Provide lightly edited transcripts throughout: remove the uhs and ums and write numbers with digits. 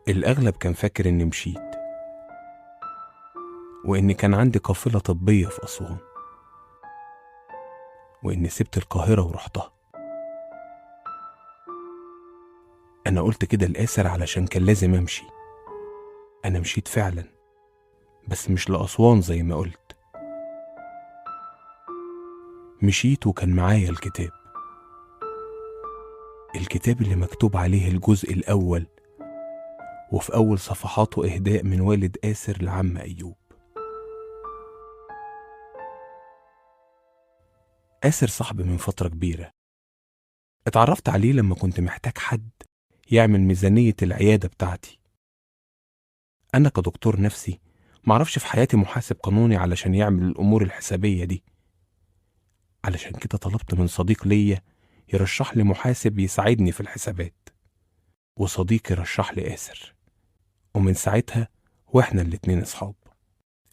الأغلب كان فاكر إني مشيت، وإن كان عندي قافلة طبية في أسوان، وإني سبت القاهرة ورحتها. أنا قلت كده لآسر علشان كان لازم أمشي. أنا مشيت فعلا، بس مش لأسوان زي ما قلت. مشيت وكان معايا الكتاب، الكتاب اللي مكتوب عليه الجزء الأول، وفي أول صفحاته إهداء من والد آسر لعم أيوب. آسر صاحبي من فترة كبيرة، اتعرفت عليه لما كنت محتاج حد يعمل ميزانية العيادة بتاعتي. أنا كدكتور نفسي معرفش في حياتي محاسب قانوني علشان يعمل الأمور الحسابية دي، علشان كده طلبت من صديق ليا يرشح لي محاسب يساعدني في الحسابات، وصديقي رشح لي آسر، ومن ساعتها وإحنا الاتنين أصحاب.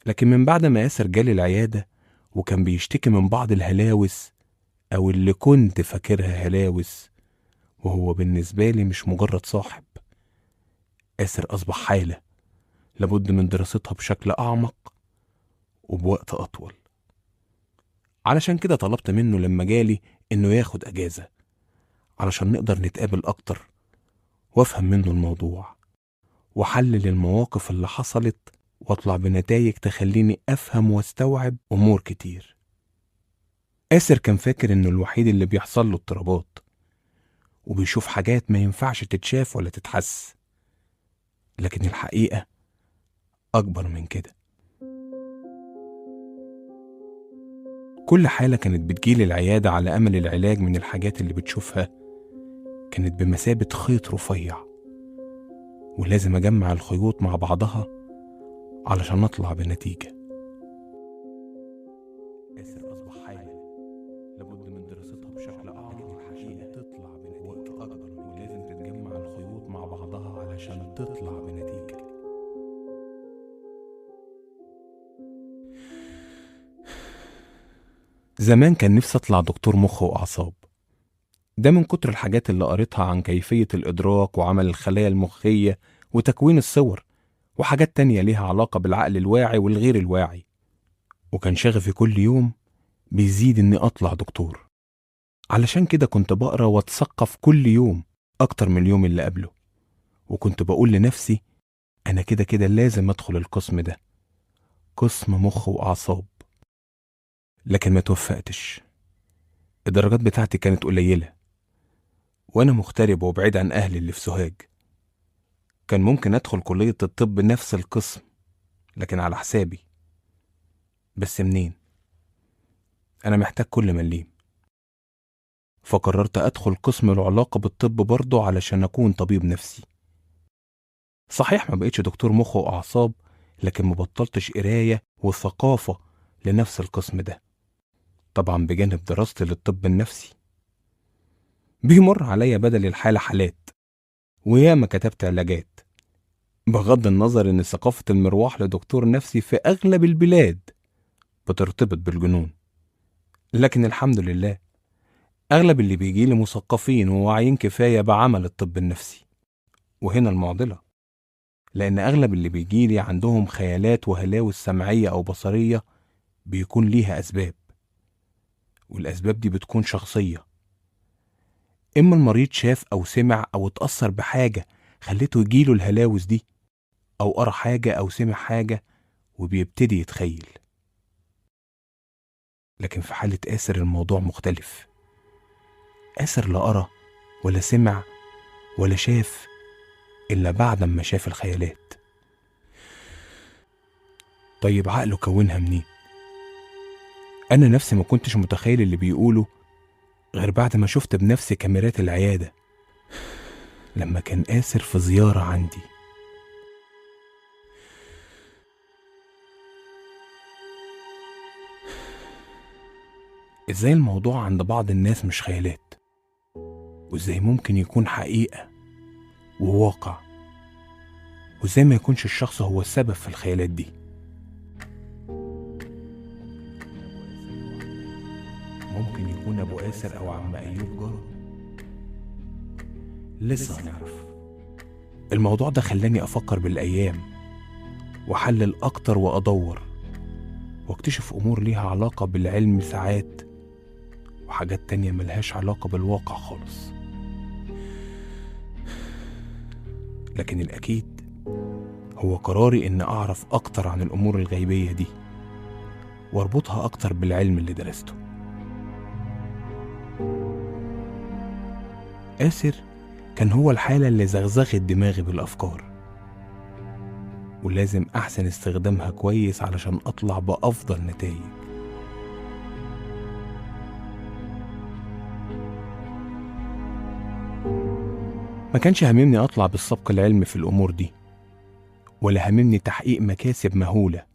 لكن من بعد ما آسر جالي العيادة وكان بيشتكي من بعض الهلاوس، أو اللي كنت فاكرها هلاوس، وهو بالنسبة لي مش مجرد صاحب، آسر أصبح حالة لابد من دراستها بشكل أعمق وبوقت أطول. علشان كده طلبت منه لما جالي إنه ياخد أجازة علشان نقدر نتقابل أكتر، وأفهم منه الموضوع، وأحلل المواقف اللي حصلت، وأطلع بنتائج تخليني أفهم واستوعب أمور كتير. آسر كان فاكر إنه الوحيد اللي بيحصل له اضطرابات وبيشوف حاجات ما ينفعش تتشاف ولا تتحس، لكن الحقيقة أكبر من كده. كل حالة كانت بتجيلي العيادة على أمل العلاج من الحاجات اللي بتشوفها كانت بمثابة خيط رفيع، ولازم أجمع الخيوط مع بعضها علشان أطلع بنتيجة. آسر أصبح حالة لابد من دراستها بشكل أعمق عشان تطلع بنتيجة أكبر، ولازم تتجمع الخيوط مع بعضها علشان تطلع بنتيجة. زمان كان نفسي أطلع دكتور مخ وأعصاب، ده من كتر الحاجات اللي قريتها عن كيفية الإدراك وعمل الخلايا المخية وتكوين الصور وحاجات تانية ليها علاقة بالعقل الواعي والغير الواعي. وكان شغفي كل يوم بيزيد إني أطلع دكتور، علشان كده كنت بقرأ واتثقف كل يوم أكتر من اليوم اللي قبله، وكنت بقول لنفسي أنا كده كده لازم أدخل القسم ده، قسم مخ وأعصاب. لكن ما توفقتش، الدرجات بتاعتي كانت قليلة، وأنا مغترب وبعيد عن أهلي اللي في سوهاج. كان ممكن أدخل كلية الطب نفس القسم لكن على حسابي، بس منين؟ أنا محتاج كل مليم. فقررت أدخل قسم العلاقة بالطب برضه علشان أكون طبيب نفسي. صحيح ما بقيتش دكتور مخ وأعصاب، لكن ما بطلتش قراية وثقافة لنفس القسم ده، طبعا بجانب دراستي للطب النفسي. بيمر عليا بدل الحالة حالات، وياما كتبت علاجات، بغض النظر إن ثقافة المروح لدكتور نفسي في أغلب البلاد بترتبط بالجنون، لكن الحمد لله أغلب اللي بيجيلي مثقفين وواعيين كفاية بعمل الطب النفسي. وهنا المعضلة، لأن أغلب اللي بيجيلي عندهم خيالات وهلاوس سمعية أو بصرية بيكون ليها أسباب، والأسباب دي بتكون شخصية. إما المريض شاف أو سمع أو اتأثر بحاجة خلته يجيله الهلاوس دي، أو قرأ حاجة أو سمع حاجة وبيبتدي يتخيل. لكن في حالة آسر الموضوع مختلف. آسر لا قرأ ولا سمع ولا شاف إلا بعد ما شاف الخيالات. طيب عقله كونها منين؟ أنا نفسي ما كنتش متخيل اللي بيقوله غير بعد ما شفت بنفسي كاميرات العيادة لما كان آسر في زيارة عندي. إزاي الموضوع عند بعض الناس مش خيالات، وإزاي ممكن يكون حقيقة وواقع، وإزاي ما يكونش الشخص هو السبب في الخيالات دي. ممكن يكون أبو آسر أو عم أيوب جاره، لسه هنعرف. الموضوع ده خلاني أفكر بالأيام وأحلل أكتر وأدور واكتشف أمور ليها علاقة بالعلم ساعات، وحاجات تانية ملهاش علاقة بالواقع خالص. لكن الأكيد هو قراري إن أعرف أكتر عن الأمور الغيبية دي واربطها أكتر بالعلم اللي درسته. آسر كان هو الحالة اللي زغزغت دماغي بالأفكار، ولازم أحسن استخدامها كويس علشان أطلع بأفضل نتائج. ما كانش هممني أطلع بالسبق العلمي في الأمور دي، ولا هممني تحقيق مكاسب مهولة.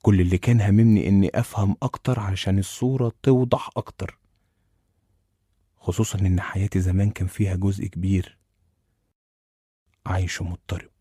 كل اللي كان هممني إني أفهم أكتر علشان الصورة توضح أكتر، خصوصا إن حياتي زمان كان فيها جزء كبير عايشه مضطرب.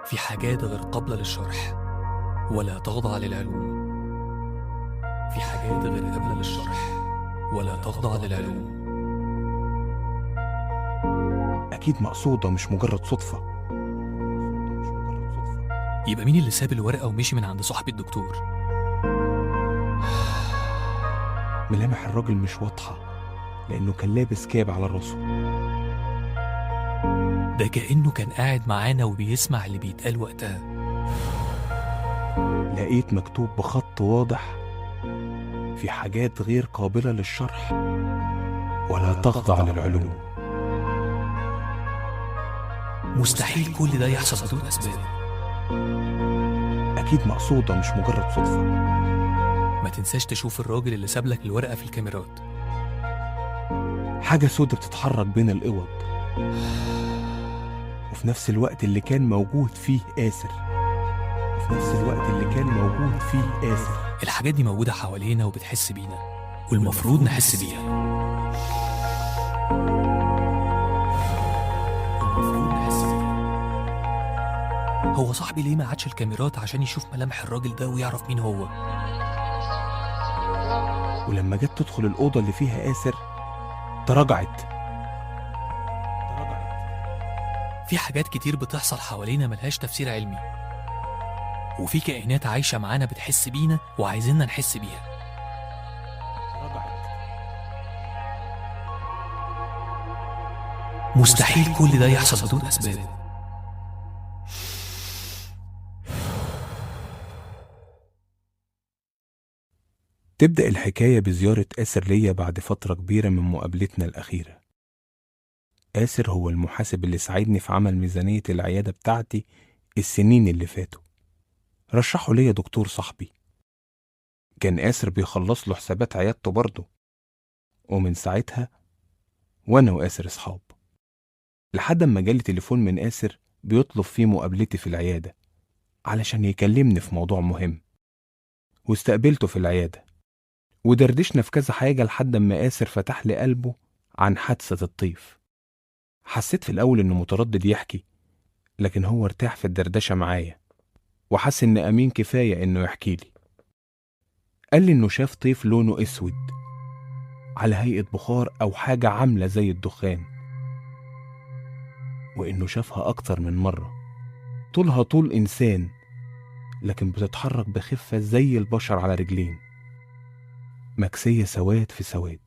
في حاجات غير قابلة للشرح ولا تخضع للعلوم. في حاجات غير قابلة للشرح ولا تخضع للعلوم. أكيد مقصودة، مش مجرد صدفة. يبقى مين اللي ساب الورقة ومشي من عند صاحبي الدكتور؟ ملامح الراجل مش واضحة لأنه كان لابس كاب على راسه. ده كأنه كان قاعد معانا وبيسمع اللي بيتقال وقتها. لقيت مكتوب بخط واضح: في حاجات غير قابلة للشرح ولا تخضع للعلوم. مستحيل كل ده يحصل بدون أسباب. أكيد مقصودة، مش مجرد صدفة. ما تنساش تشوف الراجل اللي سابلك الورقة في الكاميرات. حاجة سودة بتتحرك بين الأوض، وفي نفس الوقت اللي كان موجود فيه آسر. وفي نفس الوقت اللي كان موجود فيه آسر. الحاجات دي موجودة حوالينا وبتحس بينا، والمفروض نحس بيها. المفروض نحس بيها. هو صاحبي ليه ما عادش الكاميرات عشان يشوف ملامح الراجل ده ويعرف مين هو؟ ولما جت تدخل الأوضة اللي فيها آسر تراجعت. في حاجات كتير بتحصل حوالينا ملهاش تفسير علمي، وفي كائنات عايشة معانا بتحس بينا وعايزيننا نحس بيها. مستحيل كل ده يحصل بدون أسباب. تبدأ الحكاية بزيارة آسر ليا بعد فترة كبيرة من مقابلتنا الأخيرة. آسر هو المحاسب اللي ساعدني في عمل ميزانية العيادة بتاعتي السنين اللي فاتوا. رشحه ليا دكتور صاحبي. كان آسر بيخلص له حسابات عيادته برضه، ومن ساعتها وأنا وآسر أصحاب، لحد ما جالي تليفون من آسر بيطلب فيه مقابلتي في العيادة علشان يكلمني في موضوع مهم. واستقبلته في العيادة ودردشنا في كذا حاجة لحد ما آسر فتح لي قلبه عن حادثة الطيف. حسيت في الأول إنه متردد يحكي، لكن هو ارتاح في الدردشة معايا وحس إن أمين كفاية إنه يحكي لي. قال لي إنه شاف طيف لونه أسود على هيئة بخار أو حاجة عاملة زي الدخان، وإنه شافها أكتر من مرة، طولها طول إنسان لكن بتتحرك بخفة زي البشر على رجلين، مكسية سواد في سواد.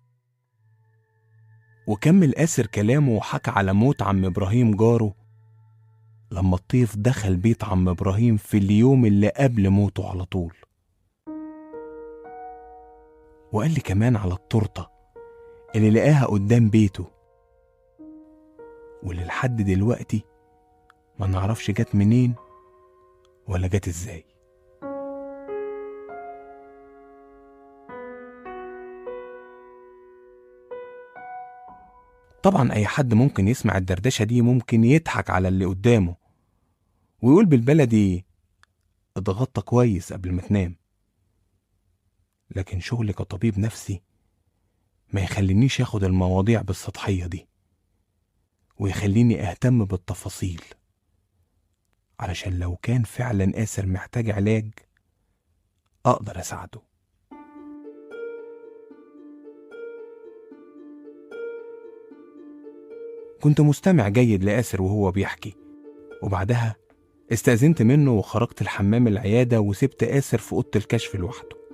وكمل آسر كلامه وحكى على موت عم إبراهيم جاره لما الطيف دخل بيت عم إبراهيم في اليوم اللي قبل موته على طول. وقال لي كمان على التورتة اللي لقاها قدام بيته، واللي لحد دلوقتي ما نعرفش جت منين ولا جت ازاي. طبعا أي حد ممكن يسمع الدردشة دي ممكن يضحك على اللي قدامه ويقول بالبلدي اتغطى كويس قبل ما تنام، لكن شغلي كطبيب نفسي ما يخلينيش اخد المواضيع بالسطحية دي، ويخليني اهتم بالتفاصيل، علشان لو كان فعلا آسر محتاج علاج اقدر اساعده. كنت مستمع جيد لآسر وهو بيحكي، وبعدها استأذنت منه وخرجت الحمام العيادة وسبت آسر في أوضة الكشف لوحده.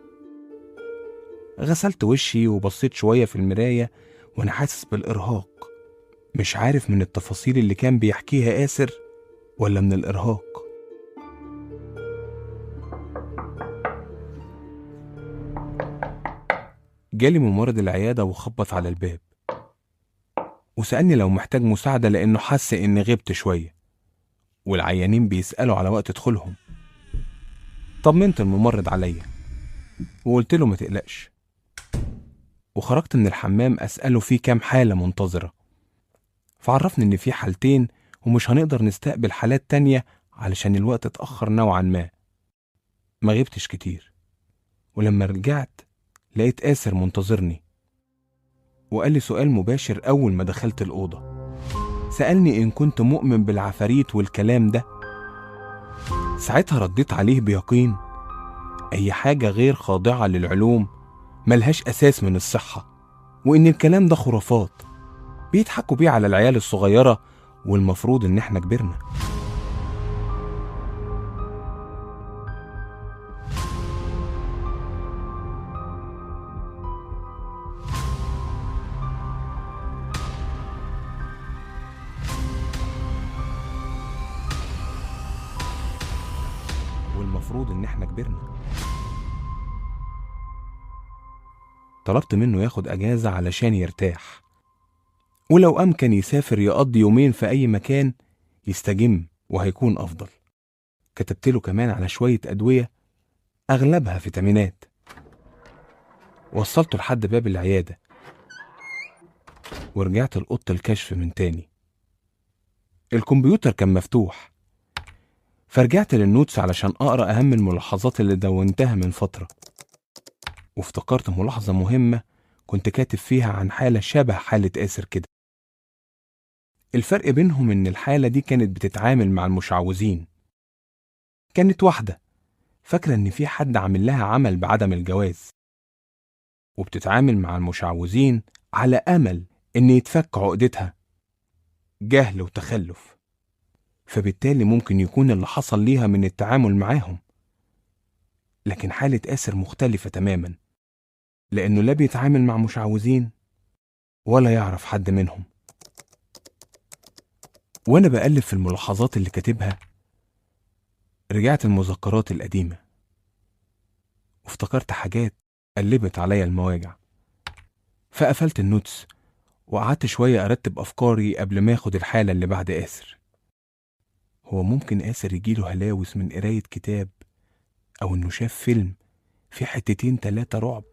غسلت وشي وبصيت شوية في المراية وأنا حاسس بالإرهاق، مش عارف من التفاصيل اللي كان بيحكيها آسر ولا من الإرهاق. جالي ممرض العيادة وخبط على الباب وسألني لو محتاج مساعدة، لأنه حس إني غبت شوية والعيانين بيسألوا على وقت دخولهم. طمنت الممرض عليا وقلت له ما تقلقش، وخرجت من الحمام أسأله فيه كام حالة منتظرة، فعرفني إن في حالتين ومش هنقدر نستقبل حالات تانية علشان الوقت اتأخر نوعا ما. ما غبتش كتير، ولما رجعت لقيت آسر منتظرني وقال لي سؤال مباشر أول ما دخلت الأوضة. سألني إن كنت مؤمن بالعفاريت والكلام ده. ساعتها رديت عليه بيقين أي حاجة غير خاضعة للعلوم ملهاش أساس من الصحة، وإن الكلام ده خرافات بيضحكوا بيه على العيال الصغيرة، والمفروض إن إحنا كبرنا. والمفروض إن إحنا كبرنا. طلبت منه ياخد أجازة علشان يرتاح، ولو أمكن يسافر يقضي يومين في أي مكان يستجم وهيكون أفضل. كتبت له كمان على شوية أدوية أغلبها فيتامينات. وصلته لحد باب العيادة ورجعت لأوضة الكشف من تاني. الكمبيوتر كان مفتوح، فرجعت للنوتس علشان أقرأ أهم الملاحظات اللي دونتها من فترة، وافتكرت ملاحظة مهمة كنت كاتب فيها عن حالة شبه حالة آسر كده. الفرق بينهم إن الحالة دي كانت بتتعامل مع المشعوذين. كانت واحدة فاكرة إن في حد عامل لها عمل بعدم الجواز، وبتتعامل مع المشعوذين على أمل إن يتفك عقدتها. جهل وتخلف، فبالتالي ممكن يكون اللي حصل ليها من التعامل معاهم. لكن حالة آسر مختلفة تماما، لأنه لا بيتعامل مع مشعوذين ولا يعرف حد منهم. وأنا بقلب في الملاحظات اللي كاتبها رجعت المذكرات القديمة وافتكرت حاجات قلبت عليا المواجع، فقفلت النوتس وقعدت شوية أرتب أفكاري قبل ما أخد الحالة اللي بعد آسر. هو ممكن آسر يجيله هلاوس من قراية كتاب أو إنه شاف فيلم في حتتين تلاتة رعب؟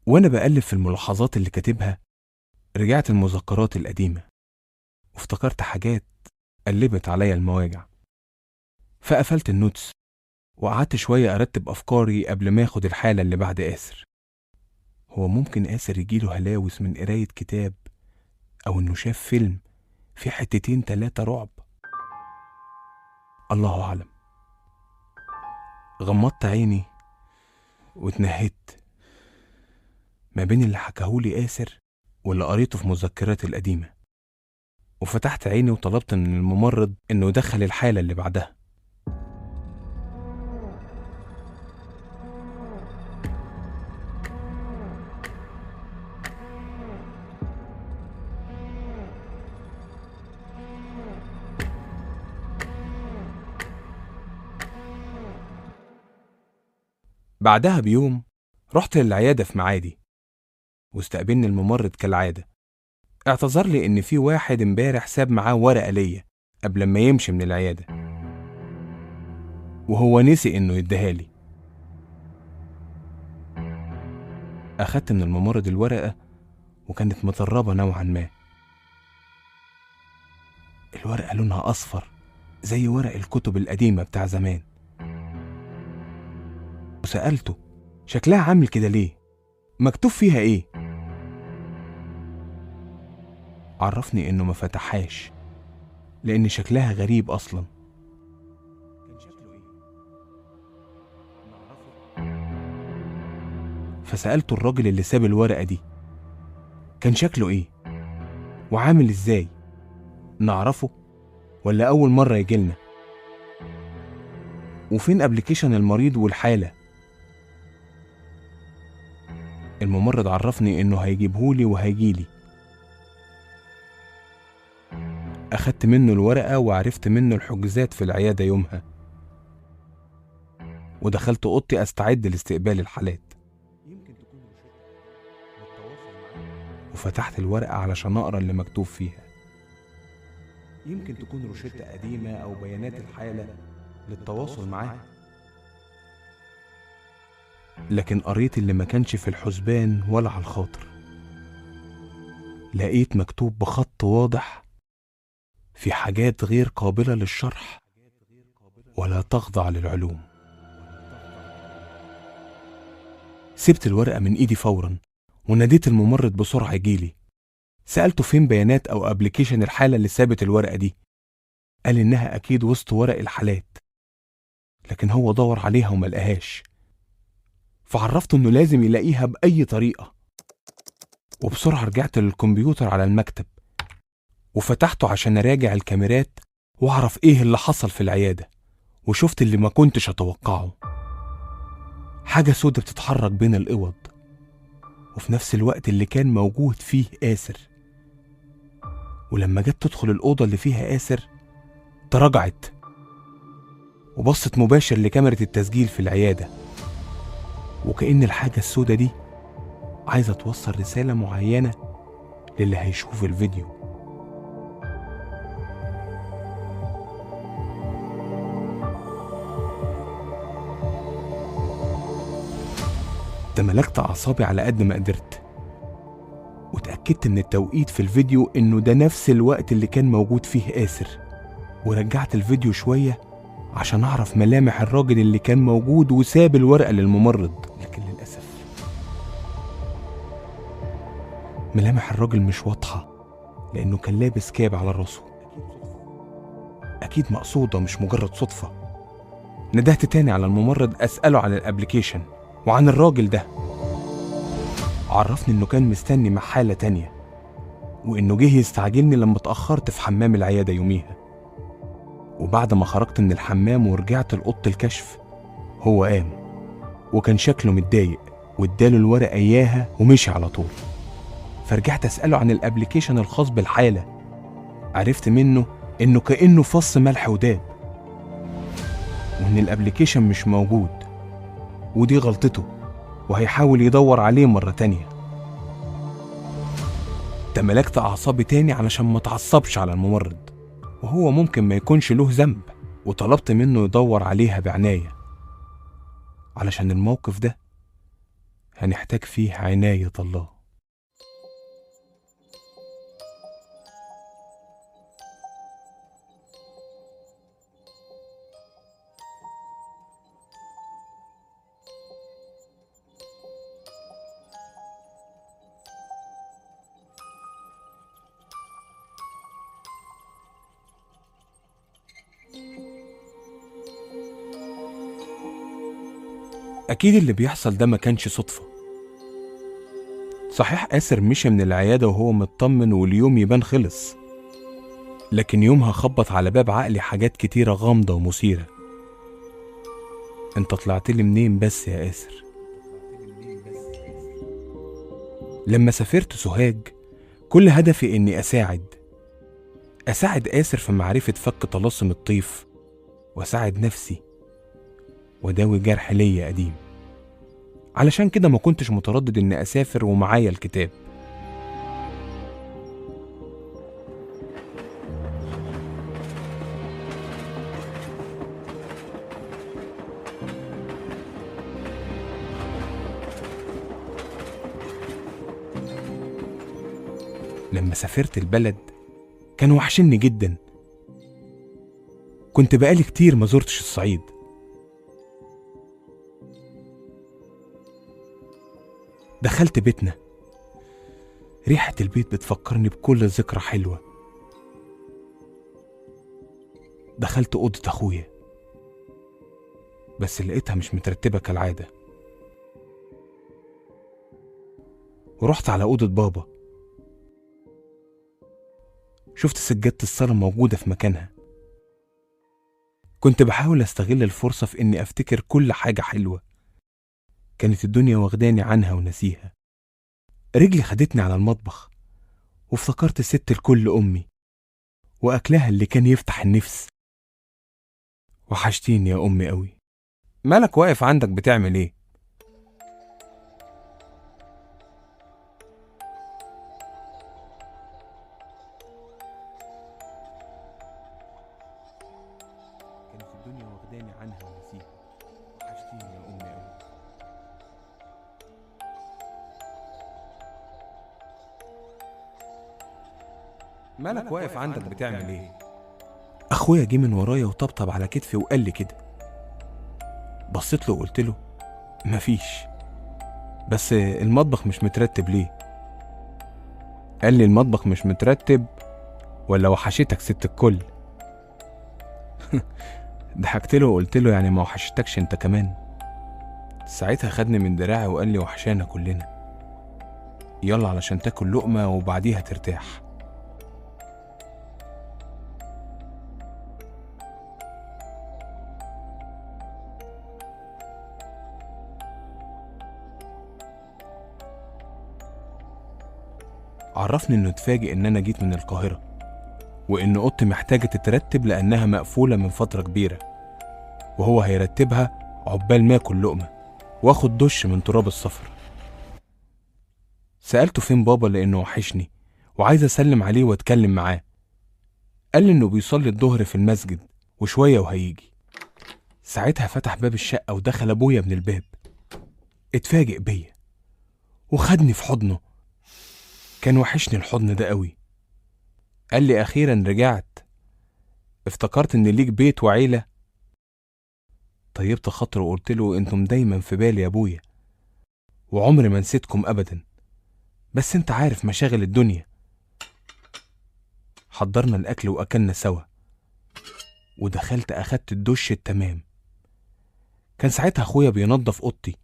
وأنا بقلب في الملاحظات اللي كاتبها رجعت المذكرات القديمة وافتكرت حاجات قلبت عليا المواجع، فقفلت النوتس وقعدت شوية أرتب أفكاري قبل ما أخد الحالة اللي بعد آسر. هو ممكن آسر يجيله هلاوس من قراية كتاب أو إنه شاف فيلم في حتتين تلاتة رعب؟ الله أعلم. غمضت عيني واتنهدت، ما بين اللي حكاهولي آسر واللي قريته في مذكراتي القديمة. وفتحت عيني وطلبت من الممرض إنه يدخل الحالة اللي بعدها. بعدها بيوم رحت للعيادة في معادي، واستقبلني الممرض كالعادة. اعتذر لي إن في واحد امبارح ساب معاه ورقة ليا قبل ما يمشي من العيادة، وهو نسي إنه يديها لي. أخدت من الممرض الورقة وكانت مطربة نوعا ما. الورقة لونها أصفر زي ورق الكتب القديمة بتاع زمان. وسألته شكلها عامل كده ليه؟ مكتوب فيها إيه؟ عرفني إنه ما فتحهاش لأن شكلها غريب أصلا. كان شكله إيه؟ فسألته الراجل اللي ساب الورقة دي كان شكله إيه؟ وعامل إزاي؟ نعرفه ولا أول مرة يجيلنا؟ وفين application المريض والحالة؟ الممرض عرفني إنه هيجيبهولي وهيجيلي. أخدت منه الورقة وعرفت منه الحجوزات في العيادة يومها، ودخلت أوضتي أستعد لاستقبال الحالات. وفتحت الورقة علشان أقرأ اللي مكتوب فيها. يمكن تكون روشتة قديمة أو بيانات الحالة للتواصل معاها، لكن قريت اللي ما كانش في الحسبان ولا على الخاطر. لقيت مكتوب بخط واضح في حاجات غير قابلة للشرح ولا تخضع للعلوم. سبت الورقة من إيدي فورا وناديت الممرض بسرعة يجيلي. سألته فين بيانات أو application الحالة اللي سابت الورقة دي. قال إنها أكيد وسط ورق الحالات، لكن هو دور عليها وما لقاهاش. فعرفته إنه لازم يلاقيها بأي طريقة. وبسرعة رجعت للكمبيوتر على المكتب وفتحته عشان أراجع الكاميرات وأعرف إيه اللي حصل في العيادة. وشفت اللي ما كنتش أتوقعه، حاجة سودة بتتحرك بين الأوض، وفي نفس الوقت اللي كان موجود فيه آسر. ولما جت تدخل الأوضة اللي فيها آسر تراجعت وبصت مباشر لكاميرا التسجيل في العيادة، وكأن الحاجة السودة دي عايزة توصل رسالة معينة للي هيشوف الفيديو. تملكت أعصابي على قد ما قدرت، وتأكدت من التوقيت في الفيديو إنه ده نفس الوقت اللي كان موجود فيه آسر. ورجعت الفيديو شوية عشان أعرف ملامح الراجل اللي كان موجود وساب الورقة للممرض، لكن للأسف ملامح الراجل مش واضحة لأنه كان لابس كاب على راسه. أكيد مقصودة مش مجرد صدفة. ندهت تاني على الممرض أسأله عن الأبليكيشن وعن الراجل ده. عرفني إنه كان مستني مع حالة تانية، وإنه جه يستعجلني لما اتأخرت في حمام العيادة يوميها. وبعد ما خرجت من الحمام ورجعت لأوضة الكشف هو قام وكان شكله متضايق، واداله الورقة إياها ومشي على طول. فرجعت أسأله عن الأبليكيشن الخاص بالحالة. عرفت منه إنه كأنه فص ملح وداب، وإن ال application مش موجود، ودي غلطته وهيحاول يدور عليه مرة تانية. تملكت أعصابي تاني علشان ما تعصبش على الممرض، وهو ممكن ما يكونش له ذنب، وطلبت منه يدور عليها بعناية علشان الموقف ده هنحتاج فيه عناية الله. أكيد اللي بيحصل ده ما كانش صدفة. صحيح آسر مشى من العيادة وهو مطمن واليوم يبان خلص، لكن يومها خبط على باب عقلي حاجات كتيرة غامضة ومثيرة. انت طلعت لي منين بس يا آسر؟ لما سافرت سوهاج كل هدفي اني أساعد آسر في معرفة فك طلاسم الطيف، وأساعد نفسي وداوي جرح ليا قديم. علشان كده ما كنتش متردد إني أسافر ومعايا الكتاب. لما سافرت البلد كان وحشني جدا. كنت بقالي كتير ما زرتش الصعيد. دخلت بيتنا، ريحة البيت بتفكرني بكل ذكرى حلوة. دخلت أوضة أخويا، بس لقيتها مش مترتبة كالعادة. ورحت على أوضة بابا، شفت سجادة الصلاة موجودة في مكانها. كنت بحاول أستغل الفرصة في إني أفتكر كل حاجة حلوة كانت الدنيا واخداني عنها ونسيها. رجلي خدتني على المطبخ، وافتكرت ست الكل أمي وأكلها اللي كان يفتح النفس. وحشتيني يا أمي قوي. مالك واقف عندك بتعمل إيه؟ كانت الدنيا واخداني عنها ونسيها. وحشتيني يا أمي قوي. مالك واقف عندك بتعمل ايه؟ اخويا جه من ورايا وطبطب على كتفي وقال لي كده. بصيت له وقلت له مفيش، بس المطبخ مش مترتب ليه؟ قال لي المطبخ مش مترتب ولا وحشتك ست الكل؟ ضحكت له وقلت له يعني ما وحشتكش انت كمان؟ ساعتها خدني من دراعي وقال لي وحشانا كلنا، يلا علشان تاكل لقمة وبعديها ترتاح. عرفني انه اتفاجئ ان انا جيت من القاهرة، وان اوضتي محتاجة تترتب لانها مقفولة من فترة كبيرة، وهو هيرتبها عقبال ما اكل لقمة واخد دش من تراب السفر. سألته فين بابا لانه وحشني وعايز اسلم عليه واتكلم معاه. قال لي انه بيصلي الظهر في المسجد وشوية وهيجي. ساعتها فتح باب الشقة ودخل ابويا من الباب. اتفاجئ بيا وخدني في حضنه. كان وحشني الحضن ده قوي. قال لي أخيرا رجعت، افتكرت إن ليك بيت وعيلة. طيبت خاطره وقلت له انتم دايما في بالي يا ابويا، وعمري ما نسيتكم أبدا، بس انت عارف مشاغل الدنيا. حضرنا الأكل وأكلنا سوا، ودخلت أخدت الدش التمام. كان ساعتها أخويا بينظف أوضتي.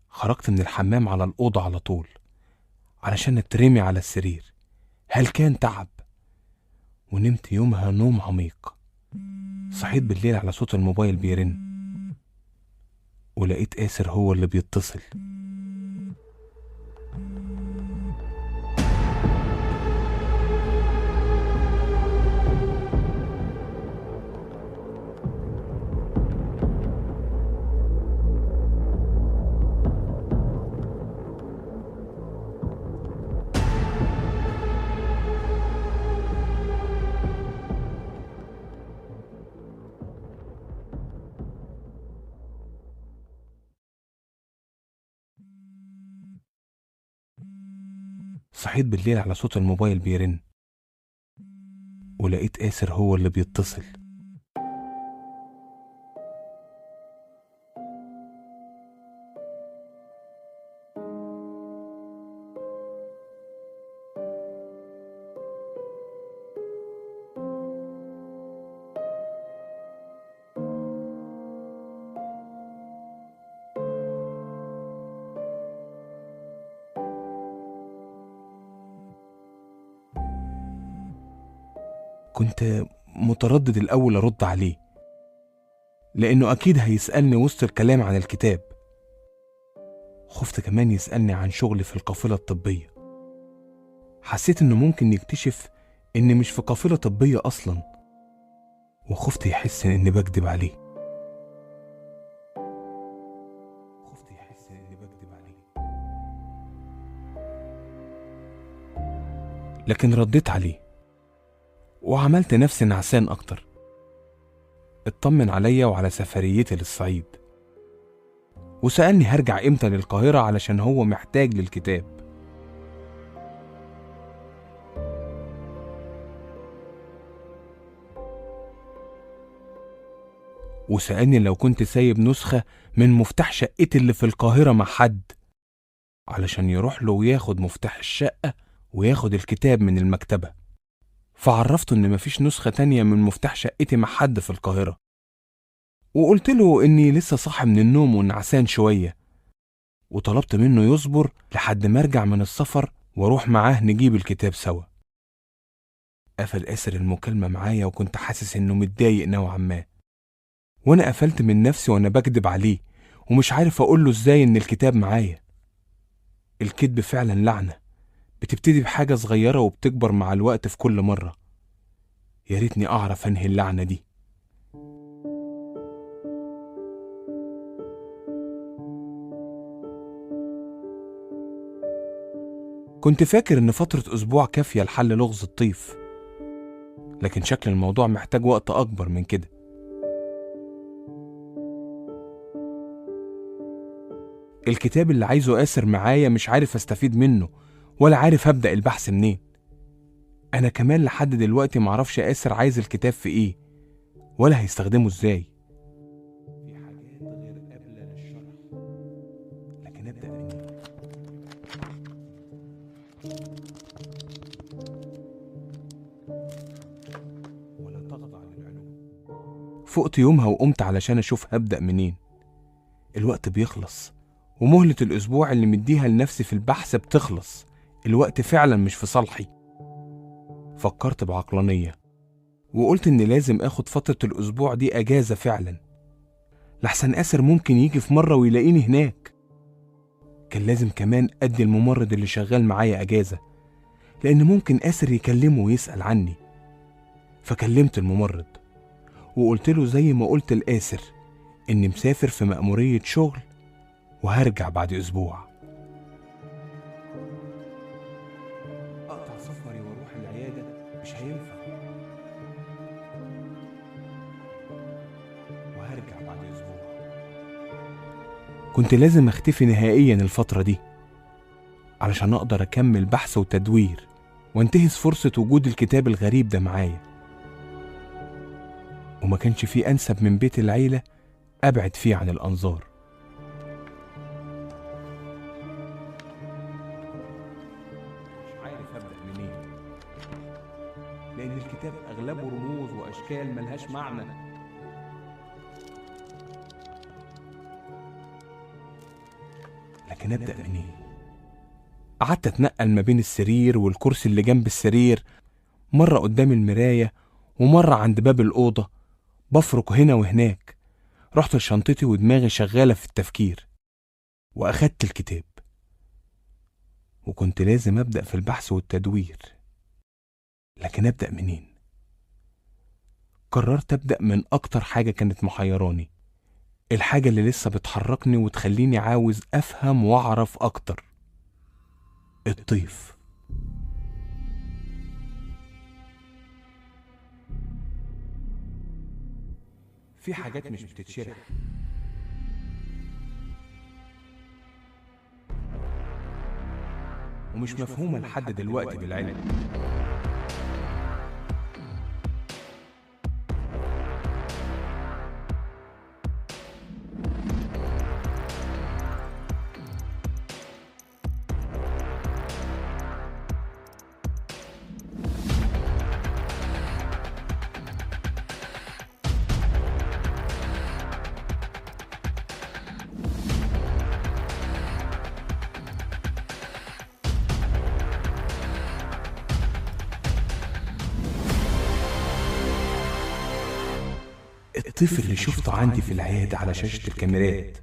خرجت من الحمام على الأوضة على طول علشان اترمي على السرير، هل كان تعب، ونمت يومها نوم عميق. صحيت بالليل على صوت الموبايل بيرن، ولقيت آسر هو اللي بيتصل. صحيت بالليل على صوت الموبايل بيرن، ولقيت آسر هو اللي بيتصل. كنت متردد الأول أرد عليه، لأنه أكيد هيسألني وسط الكلام عن الكتاب. خفت كمان يسألني عن شغلي في القافلة الطبية. حسيت إنه ممكن يكتشف إني مش في قافلة طبية أصلا، وخفت يحس إني بكدب عليه. لكن رديت عليه وعملت نفسي نعسان أكتر. اطمن عليا وعلى سفريتي للصعيد، وسألني هرجع إمتى للقاهرة علشان هو محتاج للكتاب. وسألني لو كنت سايب نسخة من مفتاح شقتي اللي في القاهرة مع حد علشان يروح له وياخد مفتاح الشقة وياخد الكتاب من المكتبة. فعرفته إن مفيش نسخة تانية من مفتاح شقتي مع حد في القاهرة، وقلت له إني لسه صاحي من النوم ونعسان شوية، وطلبت منه يصبر لحد ما أرجع من السفر وأروح معاه نجيب الكتاب سوا. قفل آسر المكالمة معايا، وكنت حاسس إنه متضايق نوعا ما، وأنا قفلت من نفسي وأنا بكدب عليه ومش عارف أقوله إزاي إن الكتاب معايا. الكذب فعلا لعنة، بتبتدي بحاجة صغيرة وبتكبر مع الوقت في كل مرة. يا ريتني أعرف أنهي اللعنة دي. كنت فاكر إن فترة أسبوع كافية لحل لغز الطيف، لكن شكل الموضوع محتاج وقت أكبر من كده. الكتاب اللي عايزه آسر معايا مش عارف أستفيد منه، ولا عارف أبدأ البحث منين. أنا كمان لحد دلوقتي معرفش آسر عايز الكتاب في إيه، ولا هيستخدمه إزاي. في حاجات غير قابلة للشرح، لكن أبدأ منين؟ ولا تخضع للعلوم. فقت يومها وقمت علشان أشوف هبدأ منين. الوقت بيخلص، ومهلة الأسبوع اللي مديها لنفسي في البحث بتخلص. الوقت فعلا مش في صالحي. فكرت بعقلانية وقلت إن لازم آخد فترة الأسبوع دي أجازة فعلا، لحسن آسر ممكن يجي في مرة ويلاقيني هناك. كان لازم كمان أدي الممرض اللي شغال معايا أجازة، لأن ممكن آسر يكلمه ويسأل عني. فكلمت الممرض وقلت له زي ما قلت لآسر إني مسافر في مأمورية شغل وهرجع بعد أسبوع. أقطع سفري وأروح العيادة مش هينفع، وهرجع بعد أسبوع. كنت لازم أختفي نهائيا الفترة دي علشان أقدر أكمل بحث وتدوير وانتهز فرصة وجود الكتاب الغريب ده معايا. وما كانش فيه أنسب من بيت العيلة أبعد فيه عن الأنظار. مش عارف أبدأ منين، لأن الكتاب أغلبه رموز وأشكال ملهاش معنى. لكن أبدأ منين؟ قعدت أتنقل ما بين السرير والكرسي اللي جنب السرير، مرة قدام المراية ومرة عند باب الأوضة، بفرك هنا وهناك. رحت لشنطتي ودماغي شغالة في التفكير، وأخدت الكتاب، وكنت لازم أبدأ في البحث والتدوير. لكن أبدأ منين؟ قررت أبدأ من أكتر حاجة كانت محيراني، الحاجة اللي لسه بتحركني وتخليني عاوز أفهم وأعرف أكتر: الطيف. في حاجات مش بتتشرح، ومش مفهومة لحد دلوقتي بالعلم. الطفل اللي شفته عندي في العيادة على شاشة الكاميرات.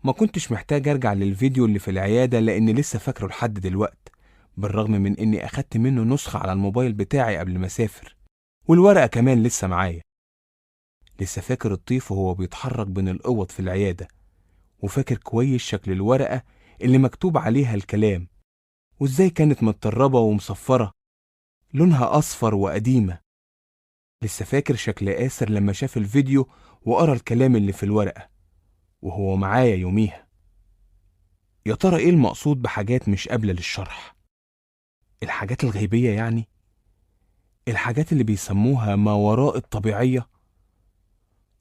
ما كنتش محتاج أرجع للفيديو اللي في العيادة لأني لسه فاكره لحد دلوقت، بالرغم من إني أخدت منه نسخة على الموبايل بتاعي قبل ما أسافر، والورقة كمان لسه معايا. لسه فاكر الطيف وهو بيتحرك بين الأوض في العيادة، وفاكر كويس شكل الورقة اللي مكتوب عليها الكلام، وإزاي كانت متطربة ومصفرة، لونها أصفر وقديمة. لسه فاكر شكل آسر لما شاف الفيديو وقرأ الكلام اللي في الورقة وهو معايا يوميها. يا ترى إيه المقصود بحاجات مش قابلة للشرح؟ الحاجات الغيبية يعني؟ الحاجات اللي بيسموها ما وراء الطبيعية؟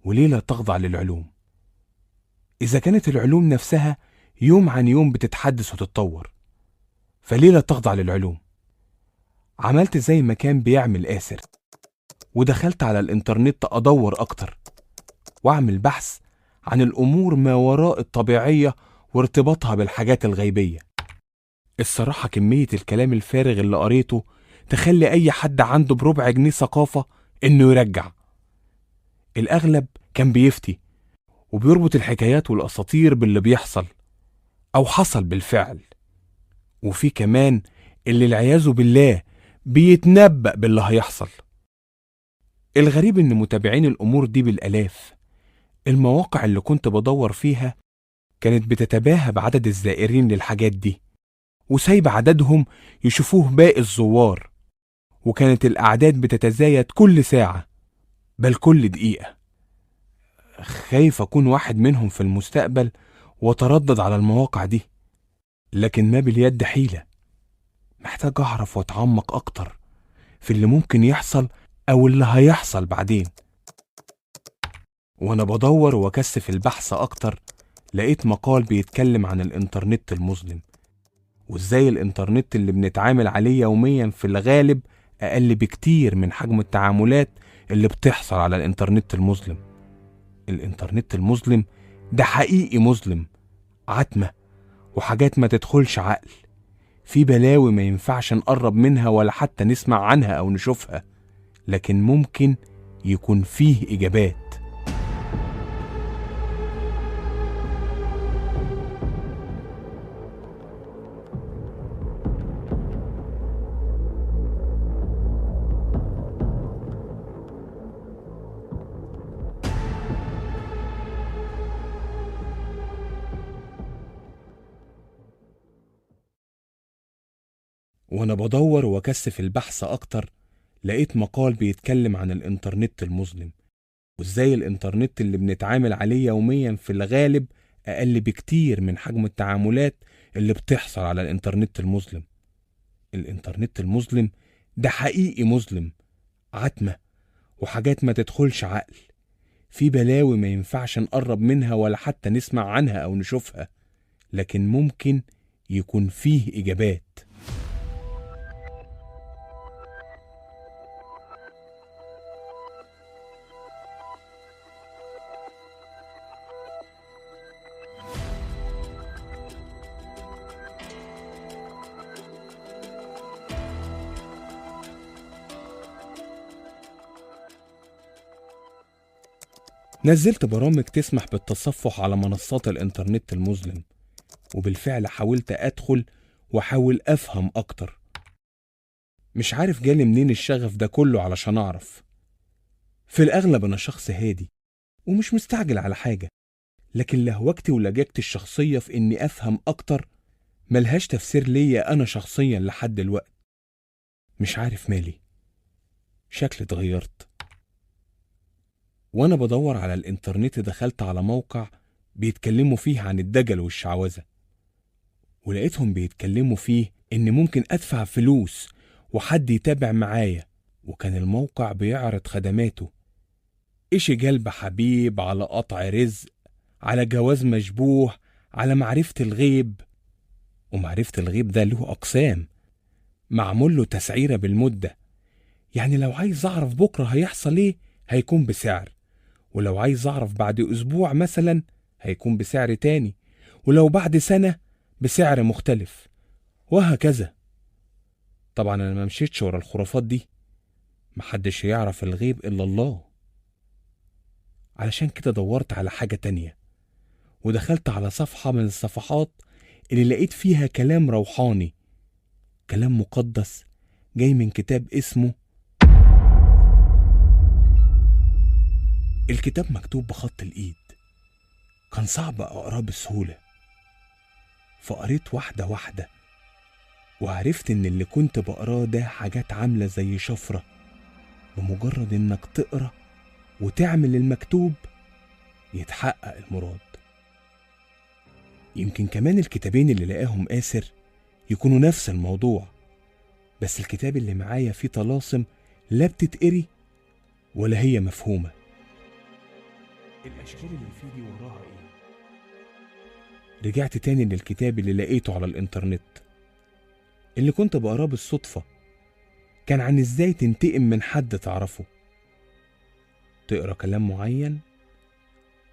وليه لا تخضع للعلوم؟ إذا كانت العلوم نفسها يوم عن يوم بتتحدث وتتطور، فليه لا تخضع للعلوم؟ عملت زي ما كان بيعمل آسر، ودخلت على الإنترنت أدور أكتر وأعمل بحث عن الأمور ما وراء الطبيعية وارتباطها بالحاجات الغيبية. الصراحة كمية الكلام الفارغ اللي قريته تخلي أي حد عنده بربع جنيه ثقافة إنه يرجع. الأغلب كان بيفتي وبيربط الحكايات والأساطير باللي بيحصل أو حصل بالفعل، وفي كمان اللي العياذ بالله بيتنبأ باللي هيحصل. الغريب إن متابعين الأمور دي بالآلاف. المواقع اللي كنت بدور فيها كانت بتتباهى بعدد الزائرين للحاجات دي، وسايب عددهم يشوفوه باقي الزوار، وكانت الأعداد بتتزايد كل ساعة بل كل دقيقة. خايف أكون واحد منهم في المستقبل وأتردد على المواقع دي، لكن ما باليد حيلة. محتاج أعرف وأتعمق أكتر في اللي ممكن يحصل أو اللي هيحصل بعدين. وأنا بدور وأكثف البحث أكتر لقيت مقال بيتكلم عن الإنترنت المظلم، وإزاي الإنترنت اللي بنتعامل عليه يوميا في الغالب أقل بكتير من حجم التعاملات اللي بتحصل على الإنترنت المظلم. الإنترنت المظلم ده حقيقي مظلم، عتمة وحاجات ما تدخلش عقل، في بلاوي ما ينفعش نقرب منها ولا حتى نسمع عنها أو نشوفها، لكن ممكن يكون فيه إجابات. وأنا بدور وأكثف البحث أكتر لقيت مقال بيتكلم عن الإنترنت المظلم، وإزاي الإنترنت اللي بنتعامل عليه يوميا في الغالب أقل بكتير من حجم التعاملات اللي بتحصل على الإنترنت المظلم. الإنترنت المظلم ده حقيقي مظلم، عتمة وحاجات ما تدخلش عقل، في بلاوي ما ينفعش نقرب منها ولا حتى نسمع عنها أو نشوفها، لكن ممكن يكون فيه إجابات. نزلت برامج تسمح بالتصفح على منصات الإنترنت المظلم، وبالفعل حاولت أدخل وأحاول أفهم أكتر. مش عارف جالي منين الشغف ده كله علشان أعرف. في الأغلب أنا شخص هادي ومش مستعجل على حاجة، لكن لهوجتي ولجاجتي الشخصية في إني أفهم أكتر ملهاش تفسير ليا أنا شخصيا لحد الوقت. مش عارف مالي، شكلي اتغيرت. وأنا بدور على الإنترنت دخلت على موقع بيتكلموا فيه عن الدجل والشعوذة، ولقيتهم بيتكلموا فيه إن ممكن أدفع فلوس وحد يتابع معايا، وكان الموقع بيعرض خدماته، إيش جلب حبيب، على قطع رزق، على جواز مشبوه، على معرفة الغيب. ومعرفة الغيب ده له أقسام معمول له تسعيرة بالمدة، يعني لو عايز أعرف بكرة هيحصل إيه هيكون بسعر، ولو عايز أعرف بعد أسبوع مثلا هيكون بسعر تاني، ولو بعد سنة بسعر مختلف، وهكذا. طبعا أنا ما مشيتش ورا الخرافات دي، محدش يعرف الغيب إلا الله. علشان كده دورت على حاجة تانية، ودخلت على صفحة من الصفحات اللي لقيت فيها كلام روحاني، كلام مقدس جاي من كتاب اسمه. الكتاب مكتوب بخط الإيد، كان صعب أقراه بسهولة، فقريت واحدة واحدة وعرفت إن اللي كنت بقراه ده حاجات عاملة زي شفرة، بمجرد إنك تقرأ وتعمل المكتوب يتحقق المراد. يمكن كمان الكتابين اللي لقاهم آسر يكونوا نفس الموضوع، بس الكتاب اللي معايا فيه طلاسم لا بتتقري ولا هي مفهومة. الأشكال اللي فيه دي وراها إيه؟ رجعت تاني للكتاب اللي لقيته على الإنترنت، اللي كنت بقراه بالصدفة، كان عن إزاي تنتقم من حد تعرفه. تقرأ كلام معين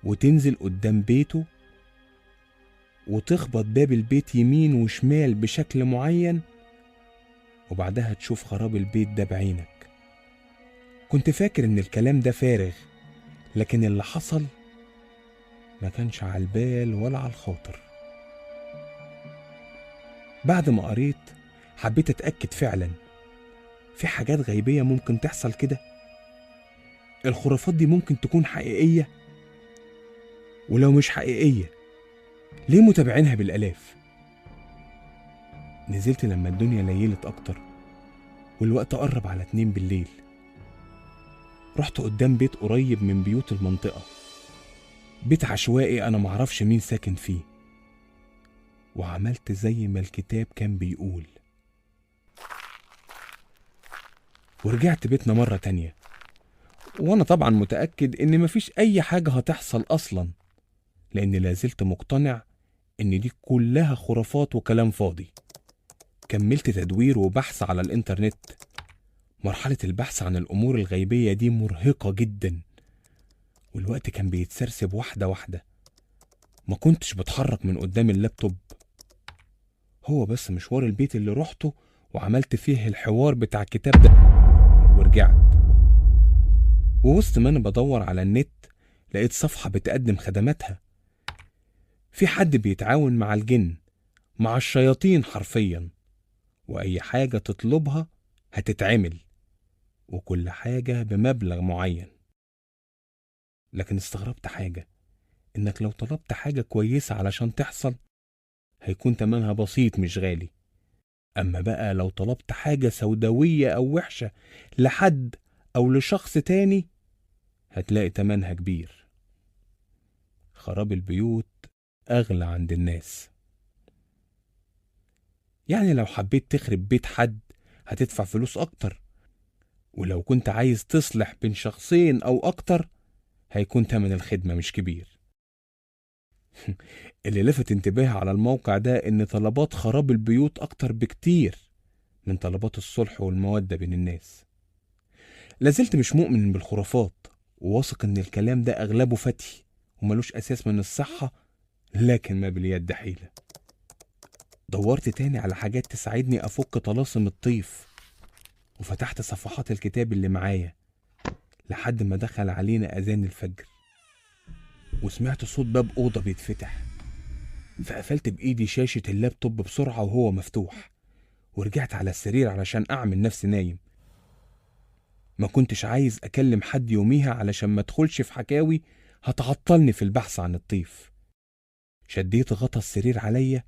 وتنزل قدام بيته وتخبط باب البيت يمين وشمال بشكل معين، وبعدها تشوف خراب البيت ده بعينك. كنت فاكر إن الكلام ده فارغ، لكن اللي حصل ما كانش على البال ولا على الخاطر. بعد ما قريت حبيت أتأكد فعلا في حاجات غيبية ممكن تحصل كده، الخرافات دي ممكن تكون حقيقية، ولو مش حقيقية ليه متابعينها بالآلاف؟ نزلت لما الدنيا ليلت أكتر والوقت قرب على 2 بالليل. رحت قدام بيت قريب من بيوت المنطقة، بيت عشوائي أنا معرفش مين ساكن فيه، وعملت زي ما الكتاب كان بيقول، ورجعت بيتنا مرة تانية، وأنا طبعا متأكد إن مفيش أي حاجة هتحصل أصلا، لأن لازلت مقتنع إن دي كلها خرافات وكلام فاضي. كملت تدوير وبحث على الإنترنت. مرحلة البحث عن الأمور الغيبية دي مرهقة جدا، والوقت كان بيتسرسب واحدة واحدة. ما كنتش بتحرك من قدام اللابتوب، هو بس مشوار البيت اللي روحته وعملت فيه الحوار بتاع الكتاب ده ورجعت. ووسط ما أنا بدور على النت لقيت صفحة بتقدم خدماتها، في حد بيتعاون مع الجن، مع الشياطين حرفيا، وأي حاجة تطلبها هتتعمل، وكل حاجة بمبلغ معين. لكن استغربت حاجة، إنك لو طلبت حاجة كويسة علشان تحصل هيكون تمنها بسيط مش غالي، أما بقى لو طلبت حاجة سوداوية أو وحشة لحد أو لشخص تاني هتلاقي تمنها كبير. خراب البيوت أغلى عند الناس. يعني لو حبيت تخرب بيت حد هتدفع فلوس أكتر، ولو كنت عايز تصلح بين شخصين أو أكتر هيكون تمن الخدمة مش كبير. اللي لفت انتباهي على الموقع ده إن طلبات خراب البيوت أكتر بكتير من طلبات الصلح والمودة بين الناس. لازلت مش مؤمن بالخرافات، وواثق إن الكلام ده أغلبه فتي وملوش أساس من الصحة، لكن ما باليد حيلة. دورت تاني على حاجات تساعدني أفك طلاسم الطيف، وفتحت صفحات الكتاب اللي معايا لحد ما دخل علينا أذان الفجر، وسمعت صوت باب أوضة بيتفتح، فقفلت بإيدي شاشة اللابتوب بسرعة وهو مفتوح، ورجعت على السرير علشان أعمل نفسي نايم. ما كنتش عايز أكلم حد يوميها علشان ما أدخلش في حكاوي هتعطلني في البحث عن الطيف. شديت غطا السرير عليا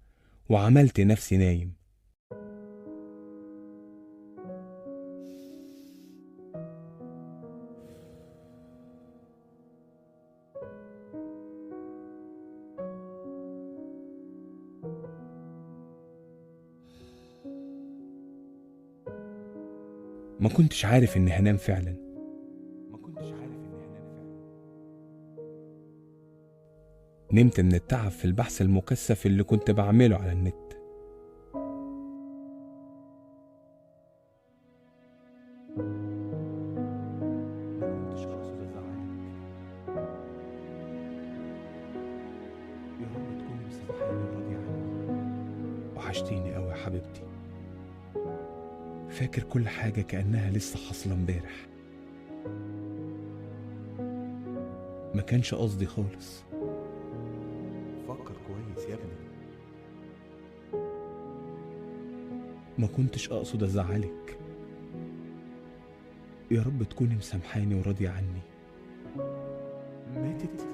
وعملت نفسي نايم. ما كنتش عارف إني هنام فعلا. نمت من التعب في البحث المكثف اللي كنت بعمله على النت. ما كنتش أقصد أزعلك، يا رب تكوني مسامحاني وراضية عني. وحشتيني أوي يا حبيبتي. فاكر كل حاجة كأنها لسه حاصلة امبارح. ما كانش قصدي خالص. فكر كويس يا ابني، ما كنتش أقصد أزعلك. يا رب تكوني مسامحاني وراضية عني. ماتت؟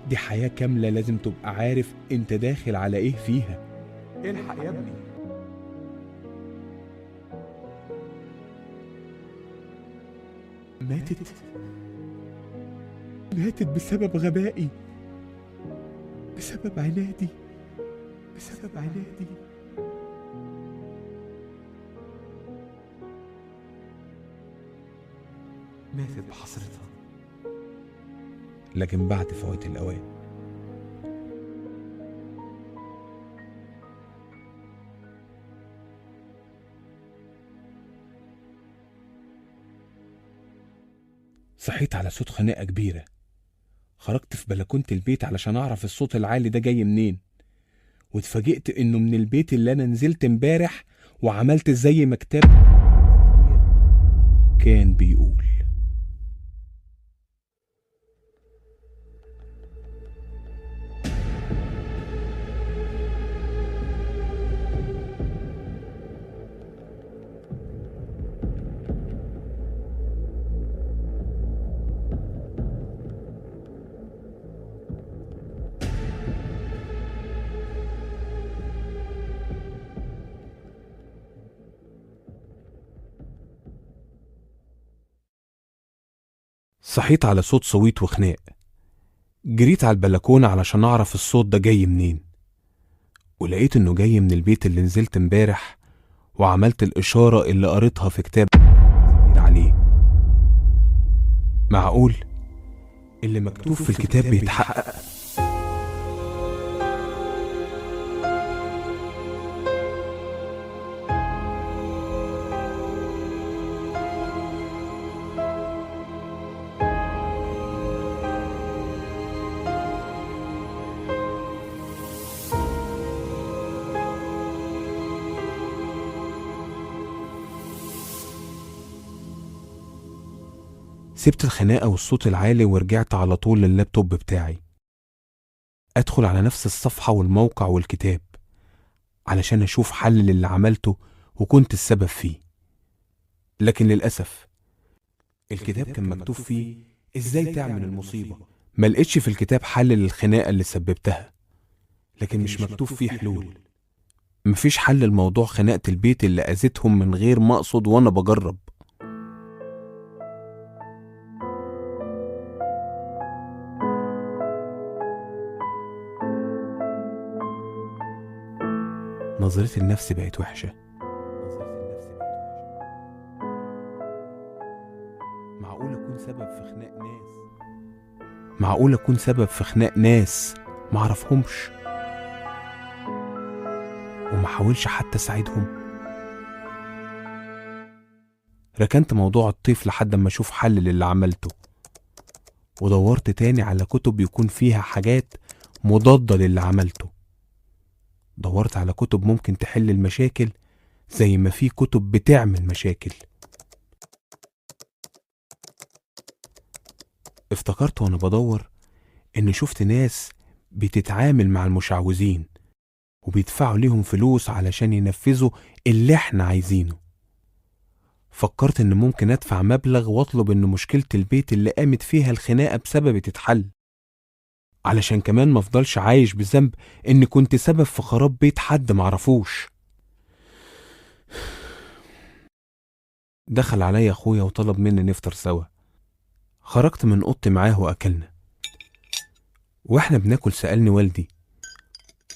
دي حياة كاملة لازم تبقى عارف انت داخل على ايه فيها. الحق يا ابني. ماتت؟ ماتت بسبب غبائي، بسبب عنادي، بسبب عنادي. ماتت بحسرتها، لكن بعد فوات الأوان. صحيت على صوت خناقة كبيرة. خرجت في بلكونة البيت علشان أعرف الصوت العالي ده جاي منين، واتفاجئت إنه من البيت اللي أنا نزلت امبارح وعملت زي ما كتاب كان بيقول. صحيت على صوت صويت وخناق. جريت على البلكونة علشان أعرف الصوت ده جاي منين، ولقيت إنه جاي من البيت اللي نزلت امبارح وعملت الإشارة اللي قريتها في كتاب عليه. معقول اللي مكتوب في الكتاب بيتحقق؟ سبت الخناقة والصوت العالي ورجعت على طول لللابتوب بتاعي، أدخل على نفس الصفحة والموقع والكتاب علشان أشوف حل للي عملته وكنت السبب فيه. لكن للأسف الكتاب كان مكتوب فيه إزاي تعمل المصيبة. ما لقيتش في الكتاب حل للخناقة اللي سببتها، لكن مش مكتوب فيه حلول. مفيش حل لموضوع خناقة البيت اللي أذيتهم من غير ما أقصد وأنا بجرب. نظرتي لنفسي بقت وحشة. معقول أكون سبب في خناق ناس؟ معقول أكون سبب في خناق ناس معرفهمش وما حاولش حتى أساعدهم؟ ركنت موضوع الطيف لحد ما أشوف حل للي عملته، ودورت تاني على كتب يكون فيها حاجات مضادة للي عملته. دورت على كتب ممكن تحل المشاكل زي ما في كتب بتعمل مشاكل. افتكرت وانا بدور ان شفت ناس بتتعامل مع المشعوذين وبيدفعوا ليهم فلوس علشان ينفذوا اللي احنا عايزينه. فكرت ان ممكن ادفع مبلغ واطلب ان مشكلة البيت اللي قامت فيها الخناقة بسببي تتحل، علشان كمان ما افضلش عايش بذنب ان كنت سبب في خراب بيت حد معرفوش. دخل عليا اخويا وطلب مني نفطر سوا. خرجت من اوضتي معاه واكلنا. واحنا بناكل سألني والدي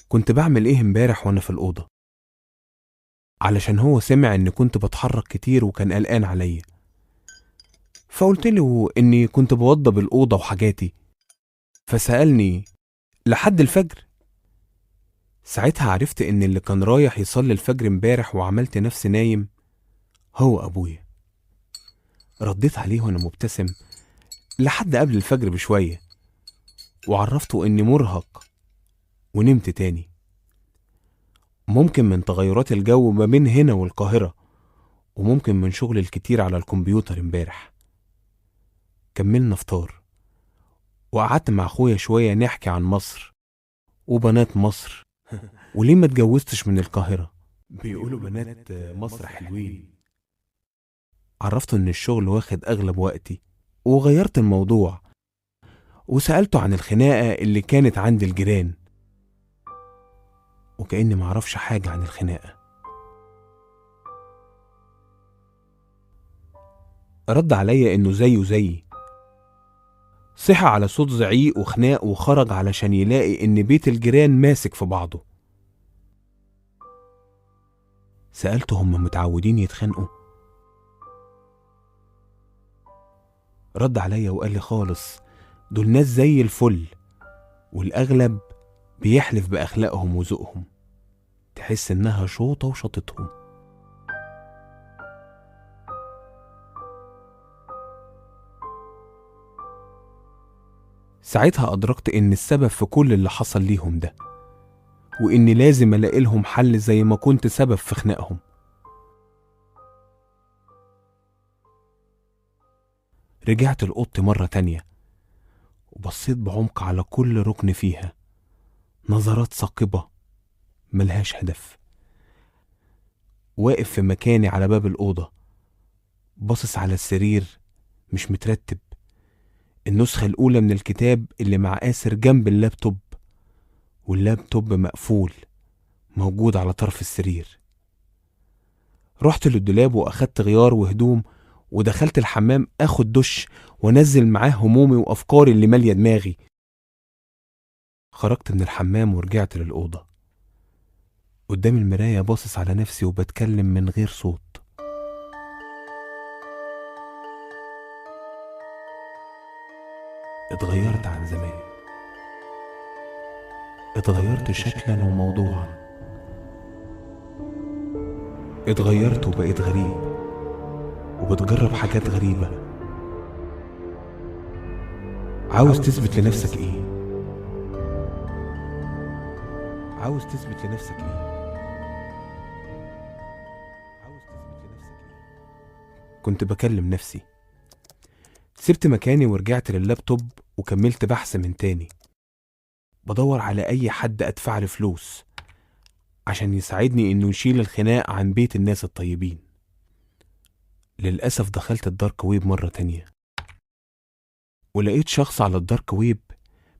كنت بعمل ايه امبارح وانا في الاوضه، علشان هو سمع ان كنت بتحرك كتير وكان قلقان عليا. فقلت له اني كنت بوضب الاوضه وحاجاتي. فسألني لحد الفجر؟ ساعتها عرفت ان اللي كان رايح يصلي الفجر امبارح وعملت نفسي نايم هو ابويا. رديت عليه وانا مبتسم لحد قبل الفجر بشوية، وعرفته اني مرهق ونمت تاني. ممكن من تغيرات الجو ما بين هنا والقاهرة، وممكن من شغل الكتير على الكمبيوتر امبارح. كملنا فطار وقعدت مع أخويا شوية نحكي عن مصر وبنات مصر وليه ما اتجوزتش من القاهرة، بيقولوا بنات مصر حلوين. عرفت إن الشغل واخد أغلب وقتي، وغيرت الموضوع وسألته عن الخناقة اللي كانت عند الجيران، وكأني معرفش حاجة عن الخناقة. رد عليا إنه زيه زيي، صحى على صوت زعيق وخناق وخرج علشان يلاقي إن بيت الجيران ماسك في بعضه. سألته هم متعودين يتخانقوا؟ رد عليا وقال لي خالص، دول ناس زي الفل، والأغلب بيحلف بأخلاقهم وذوقهم، تحس إنها شوطة وشطتهم. ساعتها أدركت إن السبب في كل اللي حصل ليهم ده، وإني لازم ألاقي لهم حل زي ما كنت سبب في خناقهم. رجعت لأوضتي مرة تانية وبصيت بعمق على كل ركن فيها، نظرات ثاقبة ملهاش هدف. واقف في مكاني على باب الأوضة، باصص على السرير مش مترتب، النسخة الأولى من الكتاب اللي مع آسر جنب اللابتوب، واللابتوب مقفول موجود على طرف السرير. رحت للدولاب وأخدت غيار وهدوم ودخلت الحمام أخد دش وانزل معاه همومي وأفكاري اللي مالية دماغي. خرجت من الحمام ورجعت للأوضة. قدام المراية باصص على نفسي وبتكلم من غير صوت. اتغيرت عن زمان، اتغيرت شكلا وموضوعا، اتغيرت وبقيت غريب وبتجرب حاجات غريبة. عاوز تثبت لنفسك ايه؟ عاوز تثبت لنفسك ايه؟ عاوز تثبت لنفسك ايه؟ كنت بكلم نفسي. سبت مكاني ورجعت لللابتوب وكملت بحث من تاني، بدور على أي حد أدفع له فلوس عشان يساعدني إنه يشيل الخناق عن بيت الناس الطيبين. للأسف دخلت ال dark web مرة تانية، ولقيت شخص على ال dark web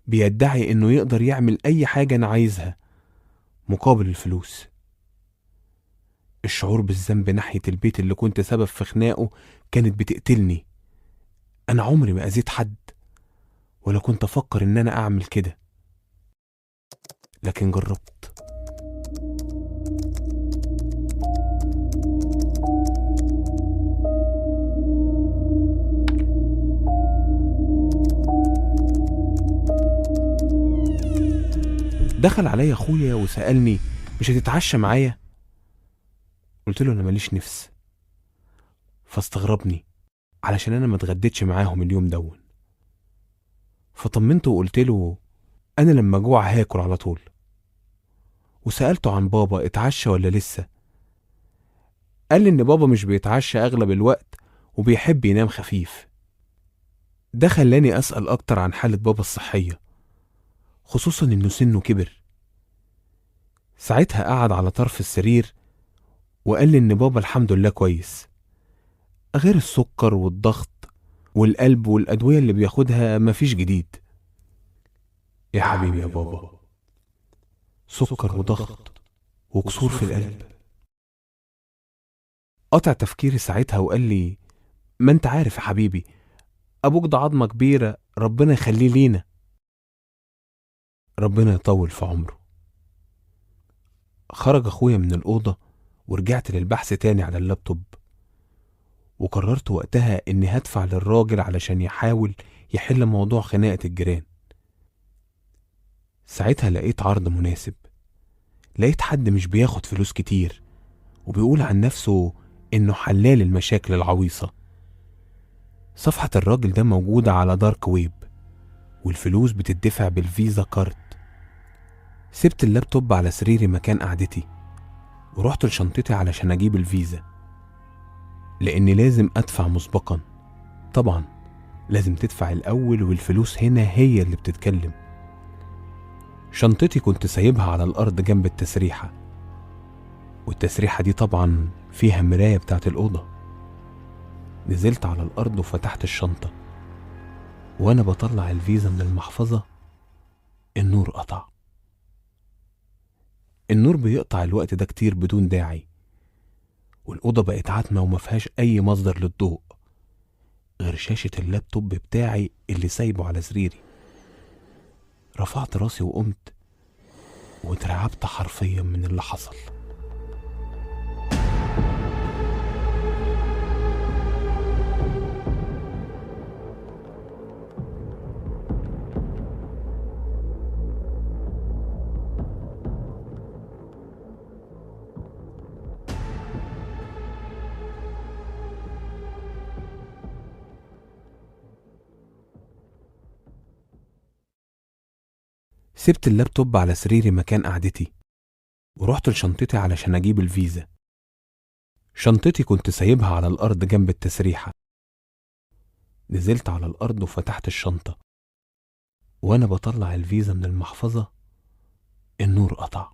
بيدعي إنه يقدر يعمل أي حاجة أنا عايزها مقابل الفلوس. الشعور بالذنب ناحية البيت اللي كنت سبب في خناقه كانت بتقتلني. أنا عمري ما أذيت حد ولا كنت أفكر إن أنا أعمل كده، لكن جربت. دخل عليا أخويا وسألني مش هتتعشى معايا؟ قلت له أنا ماليش نفس. فاستغربني علشان أنا ما اتغديتش معاهم اليوم دون. فطمنته وقلت له أنا لما جوع هاكل على طول. وسألته عن بابا اتعشى ولا لسه. قال لي إن بابا مش بيتعشى أغلب الوقت وبيحب ينام خفيف. ده خلاني أسأل أكتر عن حالة بابا الصحية، خصوصا إنه سنه كبر. ساعتها قعد على طرف السرير وقال لي إن بابا الحمد لله كويس، غير السكر والضغط والقلب والأدوية اللي بياخدها مفيش جديد. يا حبيبي يا بابا، سكر وضغط وكسور في القلب. قطع تفكيري ساعتها وقال لي ما انت عارف يا حبيبي، أبوك ده عظمة كبيرة، ربنا يخليه لينا، ربنا يطول في عمره. خرج أخويا من الأوضة ورجعت للبحث تاني على اللابتوب، وقررت وقتها إني هدفع للراجل علشان يحاول يحل موضوع خناقة الجيران. ساعتها لقيت عرض مناسب، لقيت حد مش بياخد فلوس كتير وبيقول عن نفسه إنه حلال المشاكل العويصة. صفحة الراجل ده موجودة على dark web، والفلوس بتدفع بال Visa card. سبت اللابتوب على سريري مكان قعدتي ورحت لشنطتي علشان أجيب الفيزا، لأني لازم أدفع مسبقا. طبعا لازم تدفع الأول، والفلوس هنا هي اللي بتتكلم. شنطتي كنت سايبها على الأرض جنب التسريحة، والتسريحة دي طبعا فيها مراية بتاعت الأوضة. نزلت على الأرض وفتحت الشنطة، وأنا بطلع الفيزا من المحفظة النور قطع. النور بيقطع الوقت ده كتير بدون داعي، والأوضة بقت عتمة وما فيهاش أي مصدر للضوء غير شاشة اللابتوب بتاعي اللي سايبه على سريري. رفعت راسي وقمت، واترعبت حرفيا من اللي حصل. سبت اللابتوب على سريري مكان قعدتي، ورحت لشنطتي علشان أجيب الفيزا. شنطتي كنت سايبها على الأرض جنب التسريحة. نزلت على الأرض وفتحت الشنطة، وأنا بطلع الفيزا من المحفظة النور قطع،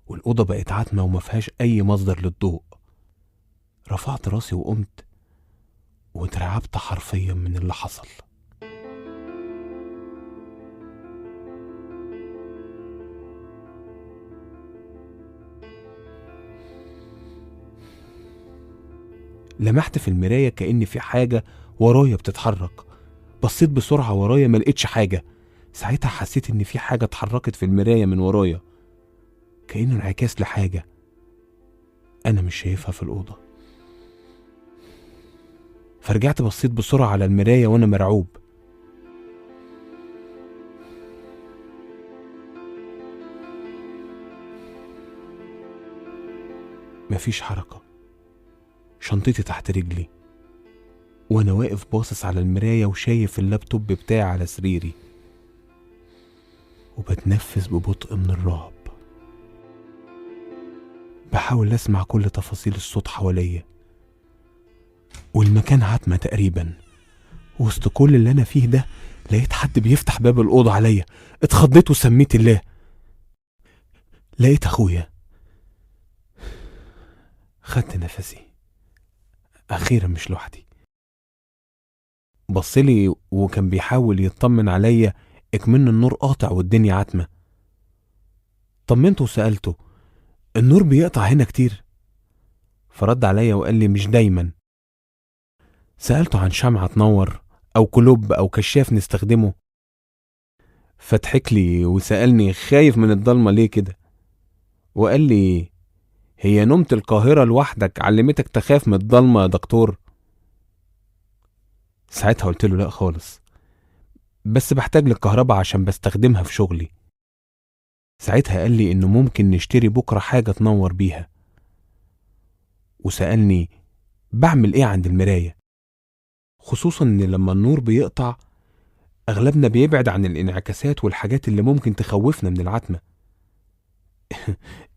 والأوضة بقت عتمة وما فيهاش أي مصدر للضوء. رفعت راسي وقمت، واترعبت حرفيا من اللي حصل. لمحت في المراية كأن في حاجة ورايا بتتحرك. بصيت بسرعة ورايا ما لقيتش حاجة. ساعتها حسيت إن في حاجة اتحركت في المراية من ورايا، كأنه انعكاس لحاجة أنا مش شايفها في الأوضة. فرجعت بصيت بسرعة على المراية وأنا مرعوب. مفيش حركة. شنطتي تحت رجلي، وأنا واقف باصص على المراية وشايف اللابتوب بتاعي على سريري، وبتنفس ببطء من الرعب. بحاول أسمع كل تفاصيل الصوت حواليا، والمكان عتمة تقريبا. وسط كل اللي أنا فيه ده لقيت حد بيفتح باب الأوضة عليا. اتخضيت وسميت الله. لقيت أخويا. خدت نفسي، أخيرا مش لوحدي. بصلي وكان بيحاول يطمن عليا، اكمن النور قاطع والدنيا عتمة. طمنته وسألته النور بيقطع هنا كتير؟ فرد عليا وقال لي مش دايما. سألته عن شمعة تنور أو كلوب أو كشاف نستخدمه، فضحك لي وسألني خايف من الضلمة ليه كده؟ وقال لي هي نومة القاهرة لوحدك علمتك تخاف من الضلمة يا دكتور؟ ساعتها قلت له لا خالص، بس بحتاج للكهرباء عشان بستخدمها في شغلي. ساعتها قال لي إنه ممكن نشتري بكرة حاجة تنور بيها، وسألني بعمل إيه عند المراية، خصوصا إن لما النور بيقطع أغلبنا بيبعد عن الانعكاسات والحاجات اللي ممكن تخوفنا من العتمة.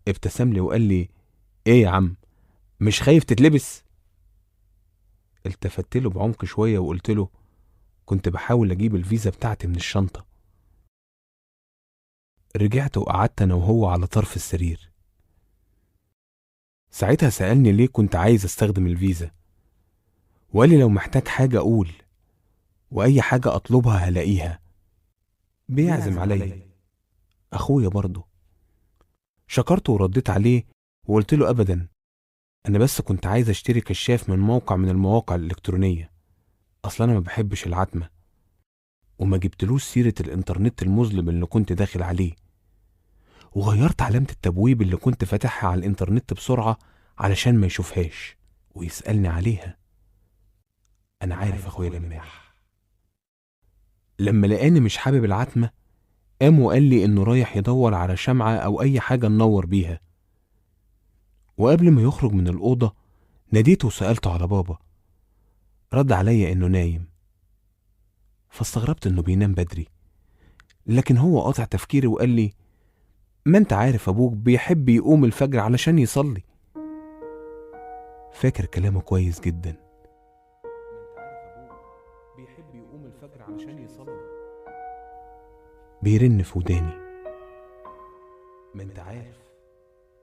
ابتسم لي وقال لي إيه يا عم، مش خايف تتلبس؟ التفت له بعمق شوية وقلت له كنت بحاول أجيب الفيزا بتاعتي من الشنطة. رجعت وقعدت أنا وهو على طرف السرير. ساعتها سألني ليه كنت عايز أستخدم الفيزا، وقال لي لو محتاج حاجة أقول، وأي حاجة أطلبها هلاقيها. بيعزم علي أخويا برضه. شكرته ورديت عليه وقلت له أبدا، أنا بس كنت عايز أشتري كشاف من موقع من المواقع الإلكترونية، أصلا أنا ما بحبش العتمة. وما جبتلوش سيرة الإنترنت المظلم اللي كنت داخل عليه، وغيرت علامة التبويب اللي كنت فاتحها على الإنترنت بسرعة علشان ما يشوفهاش ويسألني عليها. أنا عارف أخويا لماح. لما لقاني مش حابب العتمة قام وقال لي إنه رايح يدور على شمعة أو أي حاجة ننور بيها. وقبل ما يخرج من الأوضة ناديته وسألته على بابا. رد عليا إنه نايم، فاستغربت إنه بينام بدري، لكن هو قاطع تفكيري وقال لي ما انت عارف أبوك بيحب يقوم الفجر علشان يصلي. فاكر كلامه كويس جدا. بيحب يقوم الفجر علشان يصلي. بيرن في وداني. ما انت عارف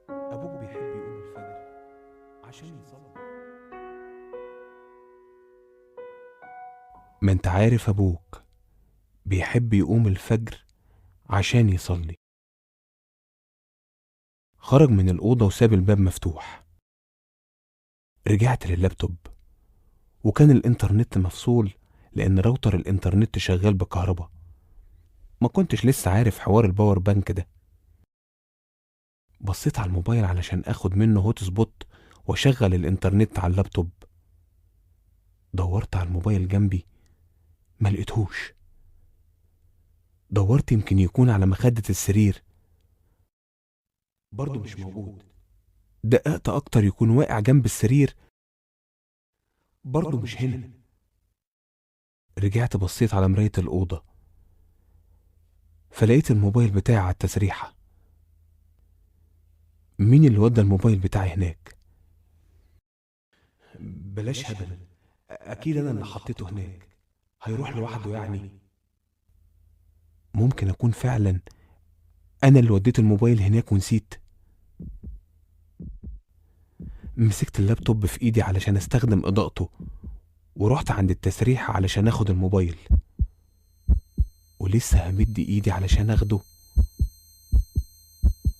أبوك بيحب يقوم الفجر عشان يصلي. ما انت عارف أبوك بيحب يقوم الفجر عشان يصلي. خرج من الأوضة وساب الباب مفتوح. رجعت لللابتوب وكان الإنترنت مفصول لأن راوتر الإنترنت شغال بكهرباء. ما كنتش لسه عارف حوار ال power bank ده. بصيت على الموبايل علشان أخد منه hotspot وأشغل الإنترنت على اللابتوب. دورت على الموبايل جنبي ما لقيتهوش. دورت يمكن يكون على مخدة السرير، برضه مش موجود. دققت أكتر يكون واقع جنب السرير، برضه مش هنا. رجعت بصيت على مراية الأوضة فلقيت الموبايل بتاعي على التسريحة. مين اللي ودى الموبايل بتاعي هناك؟ بلاش هبل، أكيد أنا اللي حطيته هناك، هيروح لوحده يعني. ممكن أكون فعلا أنا اللي وديت الموبايل هناك ونسيت. مسكت اللابتوب في إيدي علشان أستخدم إضاءته، ورحت عند التسريحة علشان أخد الموبايل، ولسه همد إيدي علشان أخده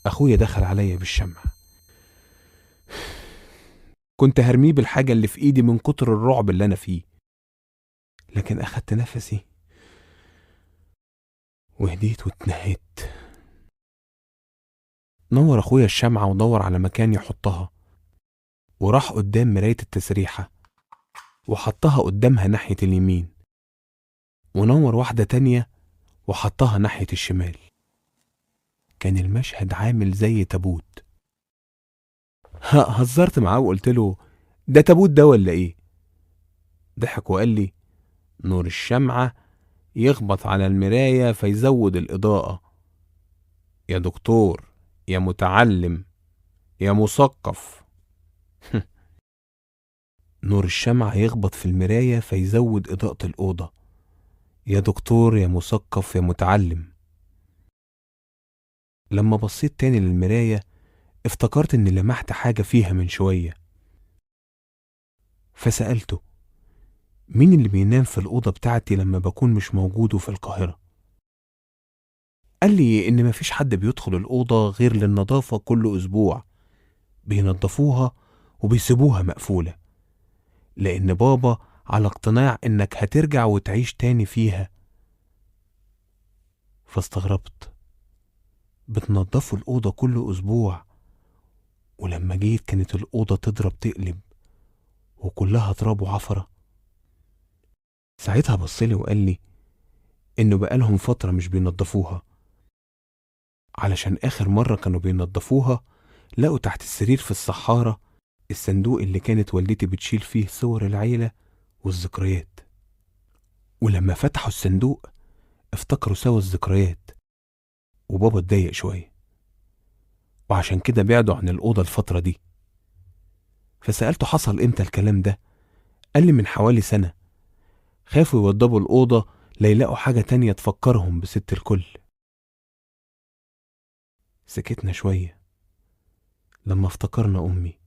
أخويا دخل عليا بالشمع. كنت هرميه بالحاجة اللي في إيدي من كتر الرعب اللي أنا فيه، لكن أخدت نفسي وهديت واتنهيت. نور أخويا الشمعة ودور على مكان يحطها، وراح قدام مراية التسريحة وحطها قدامها ناحية اليمين، ونور واحدة تانية وحطها ناحية الشمال. كان المشهد عامل زي تابوت. هزرت معاه وقلت له ده تابوت ده ولا ايه؟ ضحك وقال لي نور الشمعة يخبط على المراية فيزود الإضاءة. يا دكتور، يا متعلم، يا مثقف. نور الشمعة يخبط في المراية فيزود إضاءة الأوضة. يا دكتور، يا مثقف، يا متعلم. لما بصيت تاني للمراية افتكرت اني لمحت حاجة فيها من شوية، فسألته مين اللي بينام في الأوضة بتاعتي لما بكون مش موجود وفي القاهرة؟ قال لي إن مفيش حد بيدخل الأوضة غير للنظافة كل أسبوع، بينظفوها وبيسيبوها مقفولة، لأن بابا على اقتناع إنك هترجع وتعيش تاني فيها. فاستغربت، بتنظفوا الأوضة كل أسبوع، ولما جيت كانت الأوضة تضرب تقلب وكلها تراب وعفرة. ساعتها بصلي وقال لي إنه بقالهم فترة مش بينظفوها، علشان آخر مرة كانوا بينظفوها لقوا تحت السرير في الصحارة الصندوق اللي كانت والدتي بتشيل فيه صور العيلة والذكريات، ولما فتحوا الصندوق افتكروا سوا الذكريات، وبابا اتضايق شوية، وعشان كده بعدوا عن الأوضة الفترة دي. فسألته حصل امتى الكلام ده؟ قال لي من حوالي سنة، خافوا يوضبوا الأوضة ليلاقوا حاجة تانية تفكرهم بست الكل. سكتنا شوية لما افتكرنا أمي،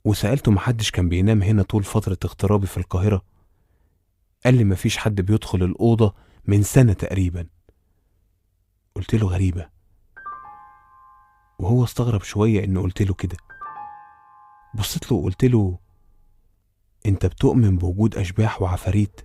وسألته محدش كان بينام هنا طول فترة اغترابي في القاهرة؟ قال لي مفيش حد بيدخل الأوضة من سنة تقريبا. قلت له غريبة، وهو استغرب شوية إنه قلت له كده. بصيت له وقلت له أنت بتؤمن بوجود أشباح وعفاريت؟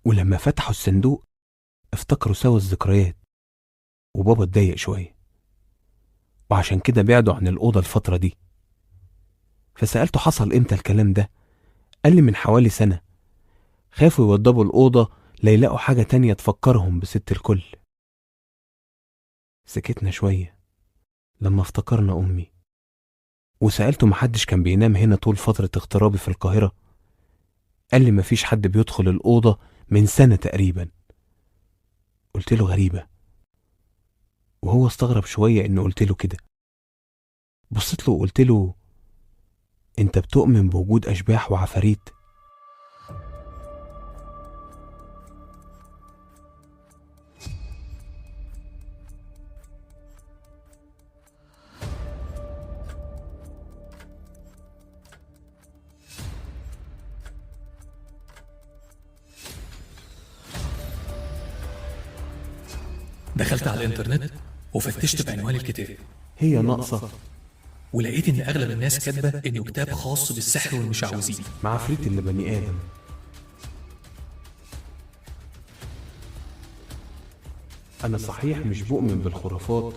ولما فتحوا الصندوق افتكروا سوا الذكريات، وبابا اتضايق شوية، وعشان كده بعدوا عن الأوضة الفترة دي. فسألته حصل امتى الكلام ده؟ قال لي من حوالي سنة، خافوا يوضبوا الأوضة ليلاقوا حاجة تانية تفكرهم بست الكل. سكتنا شوية لما افتكرنا أمي، وسألته محدش كان بينام هنا طول فترة اغترابي في القاهرة؟ قال لي مفيش حد بيدخل الأوضة من سنة تقريبا. قلت له غريبة، وهو استغرب شوية إنه قلت له كده. بصيت له وقلت له أنت بتؤمن بوجود أشباح وعفاريت؟ دخلت على الإنترنت وفتشت بعنوان الكتاب، هي ناقصة، ولقيت إن أغلب الناس كاتبة إنه كتاب خاص بالسحر والمشعوذين مع عفريت اللي بني آدم. أنا صحيح مش بؤمن بالخرافات.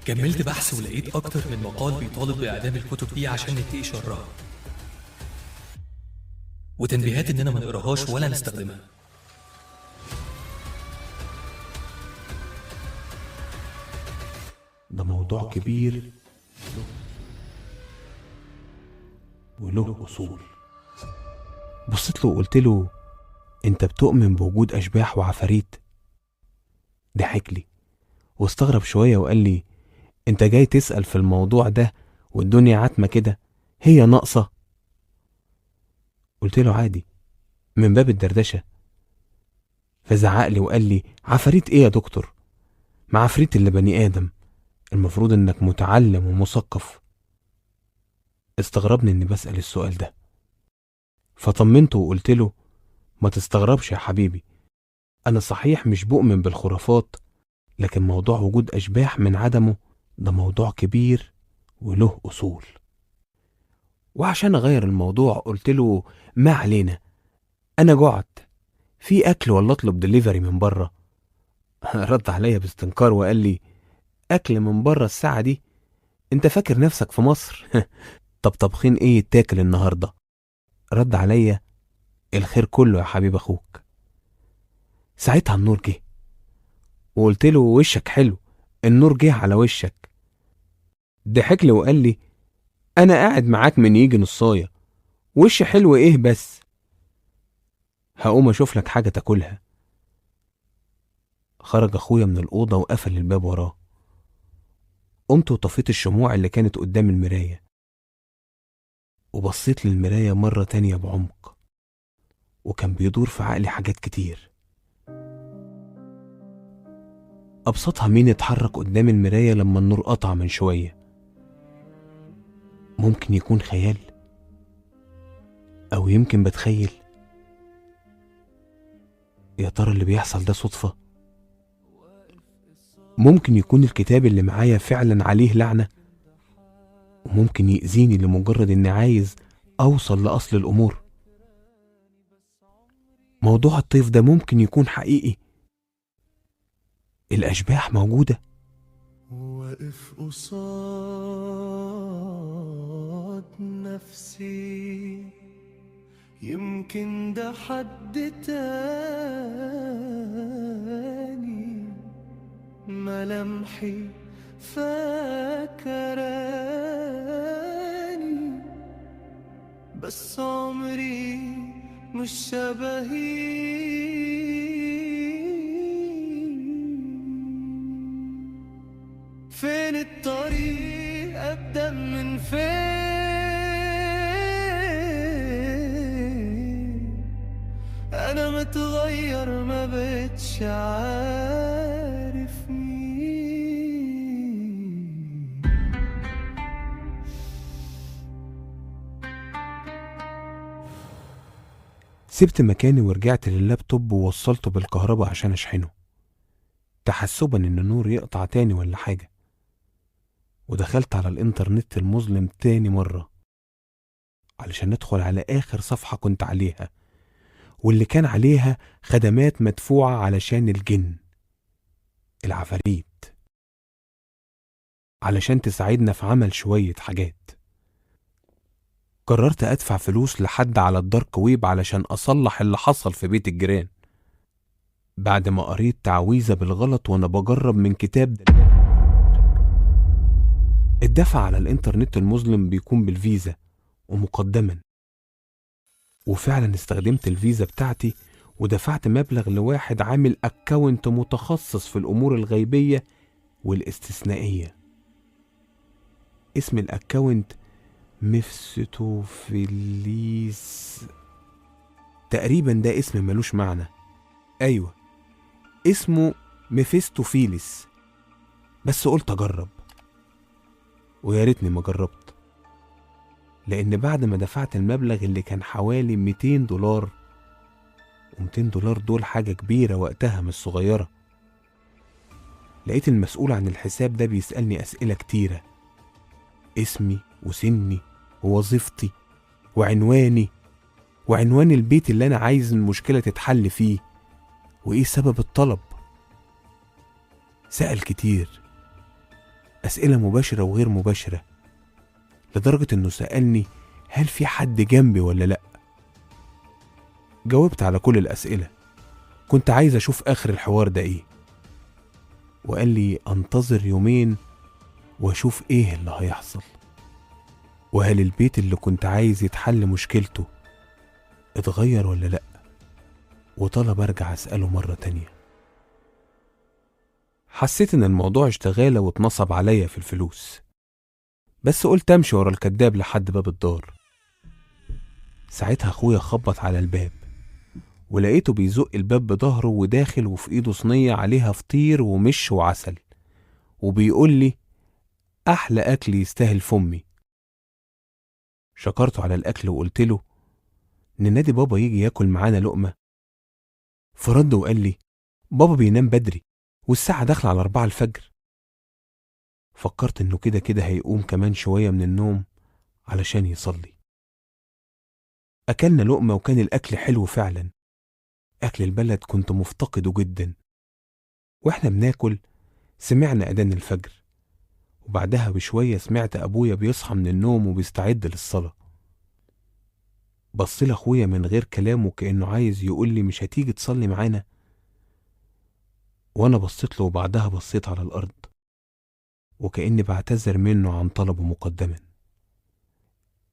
كملت بحث ولقيت أكتر من مقال بيطالب بإعدام الكتب دي عشان نتقي شرها، وتنبيهات إننا ما نقراهاش ولا نستخدمها. ده موضوع كبير وله أصول. بصيت له وقلت له أنت بتؤمن بوجود أشباح وعفاريت؟ ضحك لي واستغرب شوية وقال لي أنت جاي تسأل في الموضوع ده والدنيا عتمة كده، هي ناقصة؟ قلت له عادي من باب الدردشة. فزعق لي وقال لي عفاريت إيه يا دكتور؟ مع عفريت اللي بني آدم، المفروض إنك متعلم ومثقف. استغربني إني بسأل السؤال ده، فطمنته وقلت له ما تستغربش يا حبيبي، أنا صحيح مش بؤمن بالخرافات، لكن موضوع وجود أشباح من عدمه ده موضوع كبير وله أصول. وعشان أغير الموضوع قلت له ما علينا، أنا جعت، في أكل ولا أطلب دليفري من بره؟ رد عليا باستنكار وقال لي أكل من بره الساعة دي؟ أنت فاكر نفسك في مصر؟ طب طبخين إيه يتاكل النهاردة؟ رد عليا الخير كله يا حبيب أخوك. ساعتها النور جه، وقلت له وشك حلو، النور جه على وشك. ضحك لي وقال لي أنا قاعد معاك من يجي نصاية، وش حلو إيه بس؟ هقوم أشوف لك حاجة تاكلها. خرج أخويا من الأوضة وقفل الباب وراه. قمت وطفيت الشموع اللي كانت قدام المراية، وبصيت للمراية مرة تانية بعمق، وكان بيدور في عقلي حاجات كتير. أبسطها مين اتحرك قدام المراية لما النور قطع من شوية؟ ممكن يكون خيال، أو يمكن بتخيل. يا ترى اللي بيحصل ده صدفة؟ ممكن يكون الكتاب اللي معايا فعلا عليه لعنة، وممكن يأذيني لمجرد إني عايز أوصل لأصل الأمور. موضوع الطيف ده ممكن يكون حقيقي، الأشباح موجودة. واقف قصاد نفسي، يمكن ده حد تاني، ملامحي فاكراني، بس عمري مش شبهي. فين الطريق؟ أبدأ من فين؟ أنا متغير ما بقتش عارف مين. سبت مكاني ورجعت لللابتوب ووصلته بالكهرباء عشان أشحنه، تحسبا إن النور يقطع تاني ولا حاجة. ودخلت على الإنترنت المظلم تاني مرة علشان ندخل على آخر صفحة كنت عليها، واللي كان عليها خدمات مدفوعة علشان الجن العفاريت، علشان تساعدنا في عمل شوية حاجات. قررت أدفع فلوس لحد على ال dark web علشان أصلح اللي حصل في بيت الجيران، بعد ما قريت تعويذة بالغلط وأنا بجرب من كتاب دلال. الدفع على الإنترنت المظلم بيكون بالفيزا ومقدما، وفعلا استخدمت الفيزا بتاعتي ودفعت مبلغ لواحد عامل account متخصص في الأمور الغيبية والاستثنائية. اسم ال account ميفستوفيليس تقريبا، ده اسم ملوش معنى. أيوة اسمه ميفستوفيليس، بس قلت أجرب، ويا ريتني ما جربت، لأن بعد ما دفعت المبلغ اللي كان حوالي $200، و200 دولار دول حاجة كبيرة وقتها مش صغيرة، لقيت المسؤول عن الحساب ده بيسألني أسئلة كتيرة، اسمي وسني ووظيفتي وعنواني وعنوان البيت اللي أنا عايز المشكلة تتحل فيه، وإيه سبب الطلب. سأل كتير، أسئلة مباشرة وغير مباشرة، لدرجة إنه سألني هل في حد جنبي ولا لأ. جاوبت على كل الأسئلة، كنت عايز أشوف آخر الحوار ده إيه. وقال لي أنتظر يومين وأشوف إيه اللي هيحصل، وهل البيت اللي كنت عايز يتحل مشكلته اتغير ولا لأ، وطلب أرجع أسأله مرة تانية. حسيت إن الموضوع اشتغالة واتنصب عليا في الفلوس، بس قلت أمشي ورا الكداب لحد باب الدار. ساعتها أخويا خبط على الباب، ولقيته بيزق الباب بظهره وداخل، وفي إيده صينية عليها فطير ومش وعسل، وبيقول لي أحلى أكل يستاهل فمي. شكرته على الأكل وقلت له ننادي بابا يجي ياكل معانا لقمة. فرد وقال لي بابا بينام بدري والساعة داخلة على 4 الفجر. فكرت إنه كده كده هيقوم كمان شوية من النوم علشان يصلي. أكلنا لقمة وكان الأكل حلو فعلا، أكل البلد كنت مفتقده جدا. وإحنا بناكل سمعنا أذان الفجر، وبعدها بشوية سمعت أبويا بيصحى من النوم وبيستعد للصلاة. بص لأخويا من غير كلامه كأنه عايز يقول لي مش هتيجي تصلي معانا، وأنا بصيت له وبعدها بصيت على الأرض وكأني بعتذر منه عن طلبه مقدما.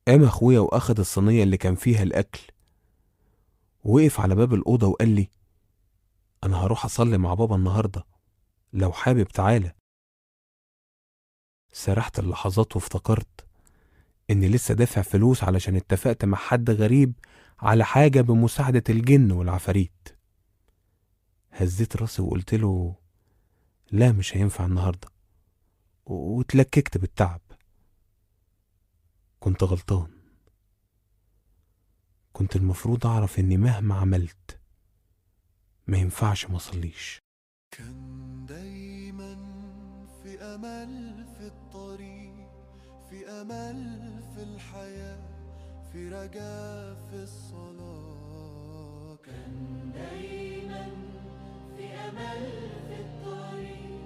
قام أخويا وأخد الصينية اللي كان فيها الأكل، ووقف على باب الأوضة وقال لي أنا هروح أصلي مع بابا النهاردة، لو حابب تعالى. سرحت اللحظات وافتكرت إني لسه دافع فلوس علشان اتفقت مع حد غريب على حاجة بمساعدة الجن والعفاريت. هزيت راسي وقلت له لا مش هينفع النهاردة، واتلككت بالتعب. كنت غلطان، كنت المفروض أعرف إني مهما عملت ما ينفعش ما أصليش. كان دايما في أمل في الطريق، في أمل في الحياة، في رجاء في الصلاة. كان دايما في أمل في الطريق،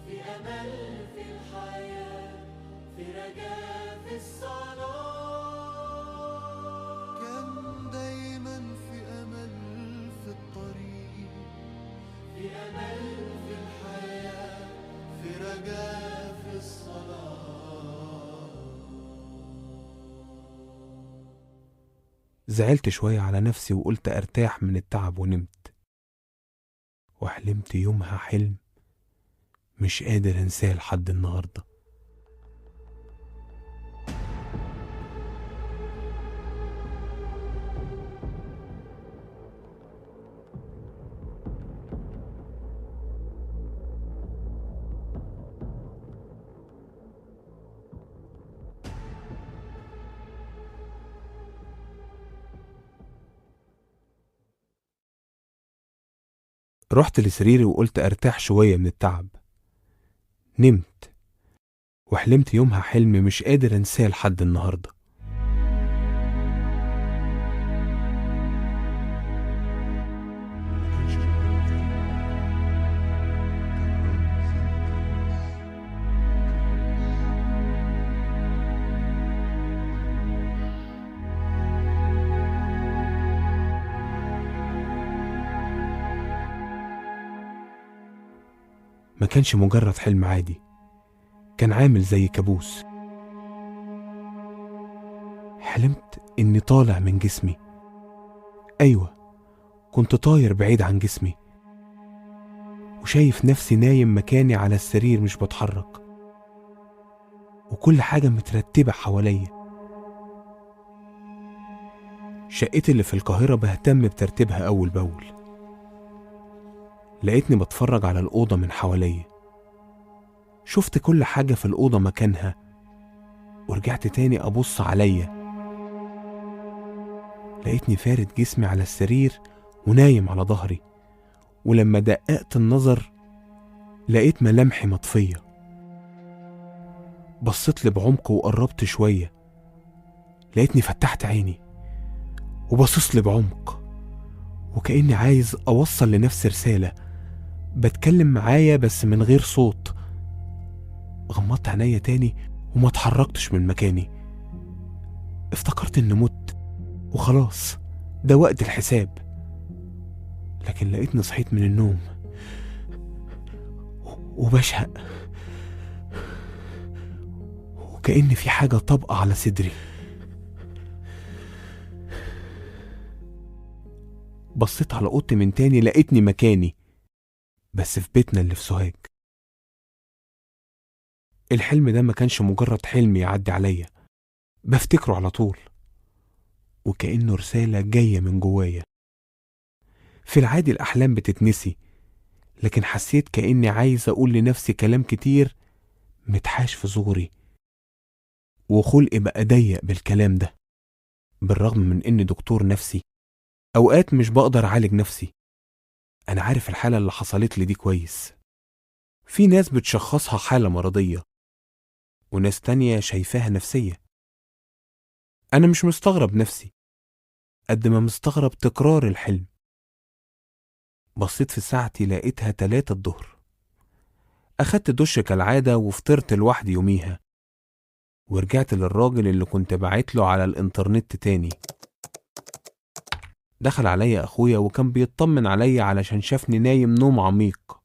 في أمل في الحياة، في رجاء في الصلاة. كان دايما في أمل في الطريق، في أمل في الحياة، في رجاء في الصلاة. زعلت شوية على نفسي وقلت أرتاح من التعب ونمت. وحلمت يومها حلم مش قادر أنساه لحد النهاردة. رحت لسريري وقلت أرتاح شوية من التعب. نمت وحلمت يومها حلم مش قادر أنساه لحد النهاردة. ما كانش مجرد حلم عادي، كان عامل زي كابوس. حلمت إني طالع من جسمي. أيوة، كنت طاير بعيد عن جسمي، وشايف نفسي نايم مكاني على السرير مش بتحرك، وكل حاجة مترتبة حواليا. شقتي اللي في القاهرة بهتم بترتيبها أول بأول. لقيتني بتفرج على الأوضة من حواليا، شفت كل حاجة في الأوضة مكانها، ورجعت تاني أبص عليا. لقيتني فارد جسمي على السرير ونايم على ظهري، ولما دققت النظر لقيت ملامحي مطفية. بصيت لي بعمق وقربت شوية، لقيتني فتحت عيني وبصص لي بعمق، وكأني عايز أوصل لنفسي رسالة، بتكلم معايا بس من غير صوت. غمضت عينيا تاني وما اتحركتش من مكاني. افتكرت اني مت وخلاص، ده وقت الحساب. لكن لقيتني صحيت من النوم وبشهق، وكأن في حاجة طابقة على صدري. بصيت على اوضتي من تاني، لقيتني مكاني بس في بيتنا اللي في سوهاج. الحلم ده ما كانش مجرد حلم يعدي عليا، بفتكره على طول، وكأنه رسالة جاية من جوايا. في العادي الأحلام بتتنسي، لكن حسيت كأني عايز أقول لنفسي كلام كتير متحاش في زوري، وخلقي بقى ضيق بالكلام ده. بالرغم من إني دكتور نفسي، أوقات مش بقدر أعالج نفسي. أنا عارف الحالة اللي حصلت لي دي كويس. في ناس بتشخصها حالة مرضية، وناس تانية شايفاها نفسية. أنا مش مستغرب نفسي قد ما مستغرب تكرار الحلم. بصيت في ساعتي لقيتها 3 الظهر. أخدت دش كالعادة وفطرت لوحدي يوميها، ورجعت للراجل اللي كنت بعت له على الإنترنت تاني. دخل عليا أخويا وكان بيطمن عليا علشان شافني نايم نوم عميق.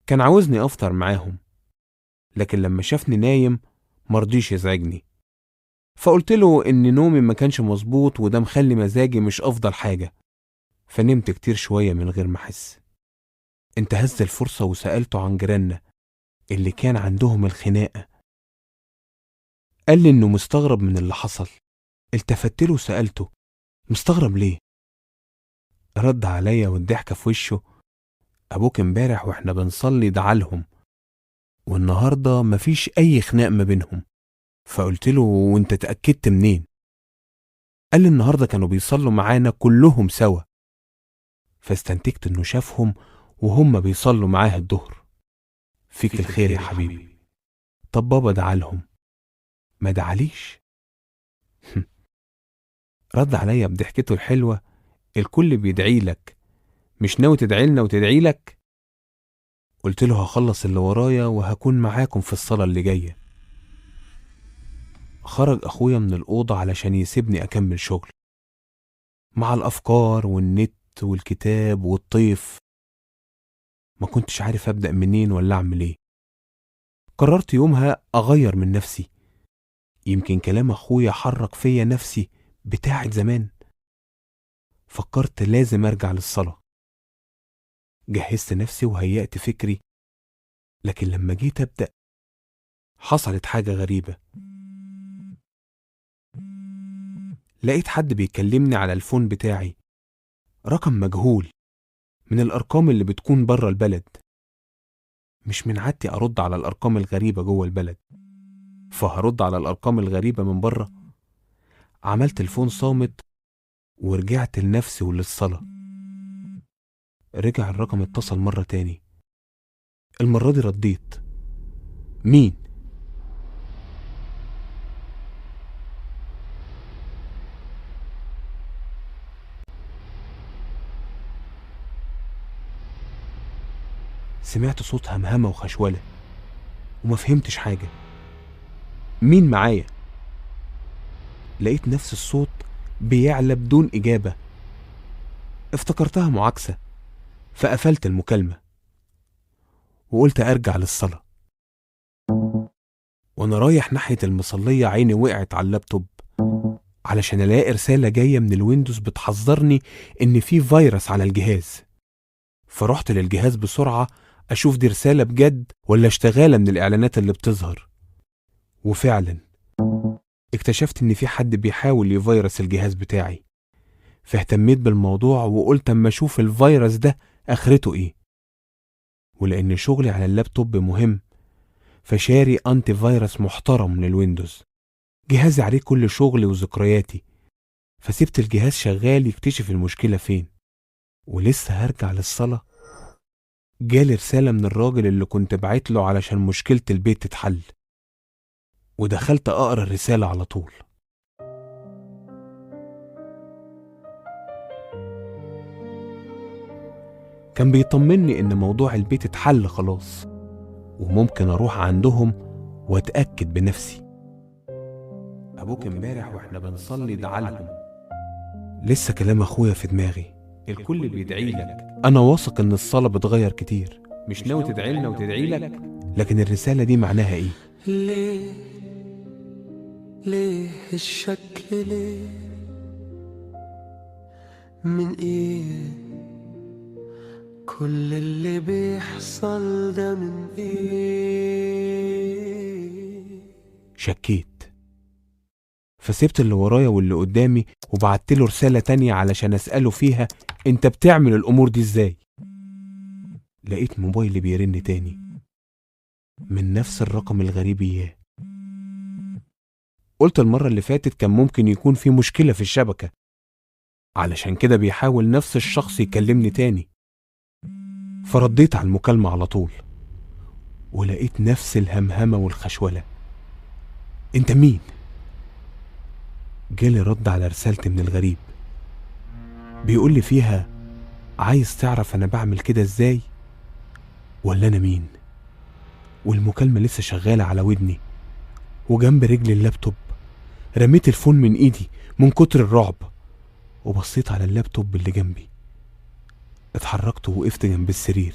كان عاوزني أفطر معاهم، لكن لما شافني نايم مرضيش يزعجني، فقلت له إن نومي ما كانش مظبوط وده مخلي مزاجي مش أفضل حاجة، فنمت كتير شوية من غير ما أحس. انتهزت الفرصة وسألته عن جيراننا اللي كان عندهم الخناقة. قال لي إنه مستغرب من اللي حصل. التفت له وسألته مستغرب ليه؟ رد عليا والضحكة في وشه، أبوك امبارح وإحنا بنصلي دعالهم، والنهاردة مفيش أي خناق ما بينهم. فقلت له وانت تأكدت منين؟ قال لي النهاردة كانوا بيصلوا معانا كلهم سوا، فاستنتجت انه شافهم وهم بيصلوا معاه الظهر. فيك الخير يا حبيبي. طب بابا دعالهم؟ ما دعاليش. رد عليا بضحكته الحلوة، الكل بيدعي لك، مش ناوي تدعي لنا وتدعي لك؟ قلت له هخلص اللي ورايا وهكون معاكم في الصلاة اللي جاية. خرج أخويا من الأوضة علشان يسيبني أكمل شغل مع الأفكار والنت والكتاب والطيف. ما كنتش عارف أبدأ منين ولا أعمل إيه. قررت يومها أغير من نفسي، يمكن كلام أخويا حرك فيا نفسي بتاعت زمان. فكرت لازم أرجع للصلاة. جهزت نفسي وهيأت فكري، لكن لما جيت أبدأ حصلت حاجة غريبة. لقيت حد بيكلمني على الفون بتاعي، رقم مجهول من الأرقام اللي بتكون بره البلد. مش من عادتي أرد على الأرقام الغريبة جوه البلد، فهرد على الأرقام الغريبة من بره. عملت الفون صامت ورجعت لنفسي وللصلاة. رجع الرقم اتصل مرة تاني، المرة دي رديت. مين؟ سمعت صوت همهمة وخشولة وما فهمتش حاجة. مين معايا؟ لقيت نفس الصوت بيعلى بدون إجابة. افتكرتها معاكسة فقفلت المكالمة. وقلت أرجع للصلاة. وأنا رايح ناحية المصلية عيني وقعت على اللابتوب علشان ألاقي رسالة جاية من ال Windows بتحذرني إن في فيروس على الجهاز. فرحت للجهاز بسرعة أشوف دي رسالة بجد ولا اشتغالة من الإعلانات اللي بتظهر. وفعلا اكتشفت إن في حد بيحاول يفيروس الجهاز بتاعي، فاهتميت بالموضوع وقلت أما أشوف الفيروس ده آخرته إيه. ولأن شغلي على اللابتوب مهم فشاري antivirus محترم لل Windows، جهازي عليه كل شغلي وذكرياتي، فسيبت الجهاز شغال يكتشف المشكلة فين. ولسه هرجع للصلاة جالي رسالة من الراجل اللي كنت بعت له علشان مشكلة البيت تتحل، ودخلت أقرأ الرسالة على طول. كان بيطمني إن موضوع البيت اتحل خلاص وممكن أروح عندهم وأتأكد بنفسي. أبوك امبارح وإحنا بنصلي دعالهم. لسه كلام أخويا في دماغي، الكل بيدعي لك، أنا واثق إن الصلاة بتغير كتير، مش ناوي تدعي لنا وتدعي لك؟ لكن الرسالة دي معناها إيه؟ ليه ليه الشك، ليه من إيه كل اللي بيحصل ده، من إيه؟ شكيت، فسيبت اللي ورايا واللي قدامي وبعت له رسالة تانية علشان أسأله فيها أنت بتعمل الأمور دي إزاي؟ لقيت موبايلي بيرن تاني من نفس الرقم الغريب إياه. قلت المرة اللي فاتت كان ممكن يكون في مشكلة في الشبكة، علشان كده بيحاول نفس الشخص يكلمني تاني. فرديت على المكالمة على طول ولقيت نفس الهمهمة والخشولة. انت مين؟ جالي رد على رسالتي من الغريب بيقول لي فيها عايز تعرف انا بعمل كده ازاي ولا انا مين؟ والمكالمة لسه شغالة على ودني وجنب رجلي اللابتوب. رميت ال phone من ايدي من كتر الرعب وبصيت على اللابتوب اللي جنبي. اتحركت ووقفت جنب السرير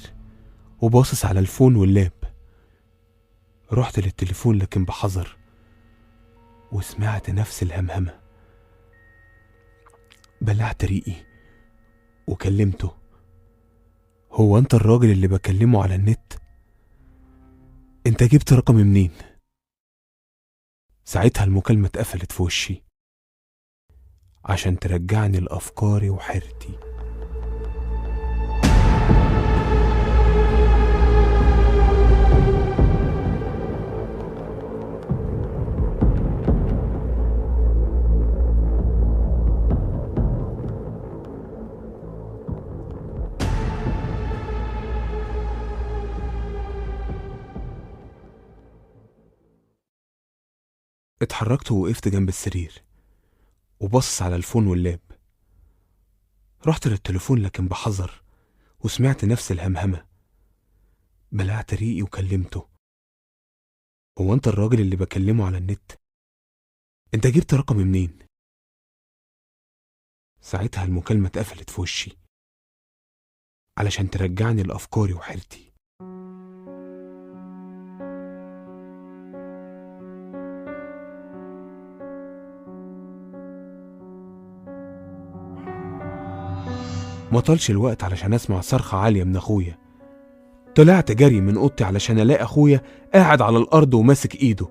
وباصص على ال phone وال lap. رحت للتليفون لكن بحذر وسمعت نفس الهمهمة. بلعت ريقي وكلمته. هو انت الراجل اللي بكلمه على النت؟ انت جبت رقمي منين؟ ساعتها المكالمة اتقفلت في وشي عشان ترجعني لأفكاري وحيرتي. اتحركت ووقفت جنب السرير وبص على الفون واللاب. رحت للتليفون لكن بحذر وسمعت نفس الهمهمة. بلعت ريقي وكلمته. هو انت الراجل اللي بكلمه على النت؟ انت جبت رقمي منين؟ ساعتها المكالمة اتقفلت في وشي علشان ترجعني لأفكاري وحيرتي. ما طالش الوقت علشان اسمع صرخة عالية من اخويا. طلعت جري من اوضتي علشان الاقي اخويا قاعد على الارض وماسك ايده.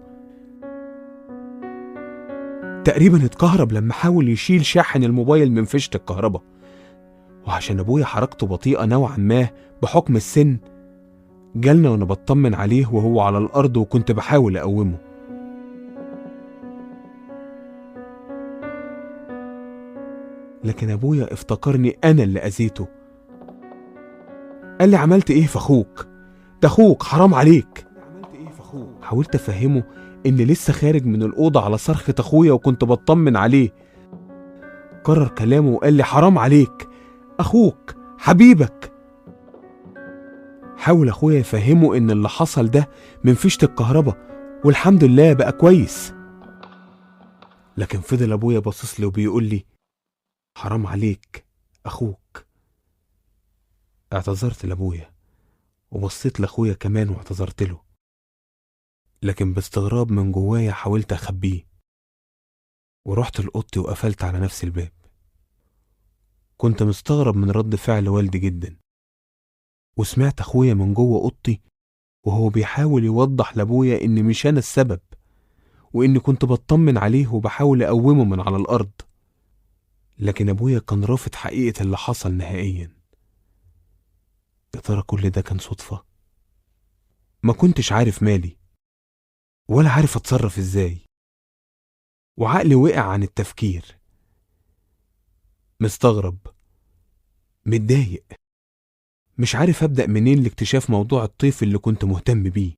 تقريبا اتكهرب لما حاول يشيل شاحن الموبايل من فيشة الكهرباء. وعشان ابويا حركته بطيئة نوعا ما بحكم السن، جالنا وانا بطمن عليه وهو على الارض وكنت بحاول اقومه. لكن أبويا افتكرني أنا اللي أذيته. قال لي عملت إيه في أخوك؟ ده أخوك حرام عليك. حاولت أفهمه إن لسه خارج من الأوضة على صرخة أخويا وكنت بطمن عليه. كرر كلامه وقال لي حرام عليك، أخوك حبيبك. حاول أخويا يفهمه إن اللي حصل ده من فيشة الكهرباء والحمد لله بقى كويس. لكن فضل أبويا باصص لي وبيقول لي حرام عليك أخوك. اعتذرت لأبويا وبصيت لأخويا كمان واعتذرت له، لكن باستغراب من جوايا حاولت أخبيه، ورحت لأوضتي وقفلت على نفسي الباب. كنت مستغرب من رد فعل والدي جدا، وسمعت أخويا من جوه أوضتي وهو بيحاول يوضح لأبويا إن مش أنا السبب، وإني كنت بطمن عليه وبحاول أقومه من على الأرض. لكن أبويا كان رافض حقيقة اللي حصل نهائيا. يا ترى كل ده كان صدفة؟ ما كنتش عارف مالي ولا عارف أتصرف إزاي، وعقلي وقع عن التفكير. مستغرب، متضايق، مش عارف أبدأ منين لاكتشاف موضوع الطيف اللي كنت مهتم بيه.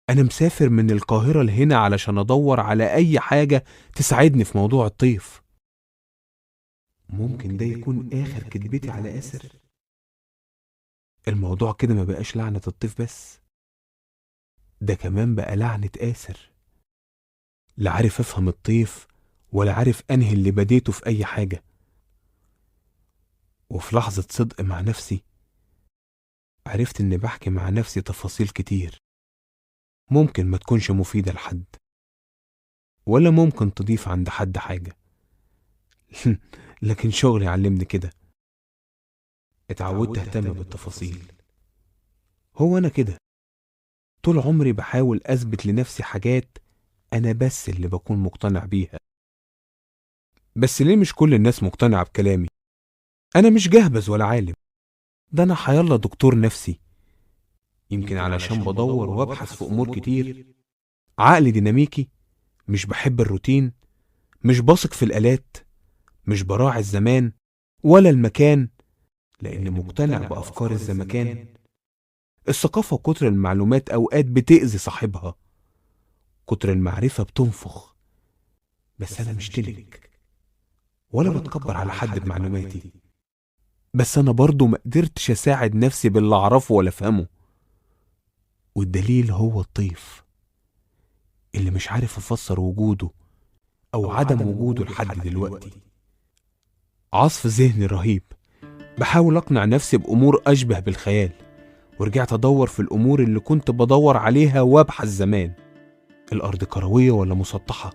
أنا مسافر من القاهرة لهنا علشان أدور على أي حاجة تساعدني في موضوع الطيف. ممكن ده يكون آخر كدبتي على آسر؟ الموضوع كده ما بقاش لعنة الطيف بس، ده كمان بقى لعنة آسر. لا عارف أفهم الطيف ولا عارف أنهي اللي بديته في أي حاجة. وفي لحظة صدق مع نفسي عرفت إني بحكي مع نفسي تفاصيل كتير ممكن ما تكونش مفيدة لحد، ولا ممكن تضيف عند حد حاجة. لكن شغلي علمني كده، اتعودت اهتم بالتفاصيل. هو أنا كده طول عمري بحاول أثبت لنفسي حاجات أنا بس اللي بكون مقتنع بيها. بس ليه مش كل الناس مقتنعة بكلامي؟ أنا مش جهبذ ولا عالم، ده أنا حيالله دكتور نفسي. يمكن علشان بدور وابحث في أمور كتير، عقلي ديناميكي، مش بحب الروتين، مش بثق في الآلات، مش براعي الزمان ولا المكان، لأن مقتنع بأفكار الزمكان. الثقافة وكتر المعلومات أوقات بتأذي صاحبها، كتر المعرفة بتنفخ. بس أنا مش تلك ولا بتكبر على حد بمعلوماتي، بس أنا برضو ما قدرتش أساعد نفسي باللي أعرفه ولا أفهمه. والدليل هو الطيف اللي مش عارف أفسر وجوده أو عدم وجوده لحد دلوقتي. عصف ذهني رهيب، بحاول أقنع نفسي بأمور أشبه بالخيال، ورجعت أدور في الأمور اللي كنت بدور عليها وأبحث زمان. الأرض كروية ولا مسطحة؟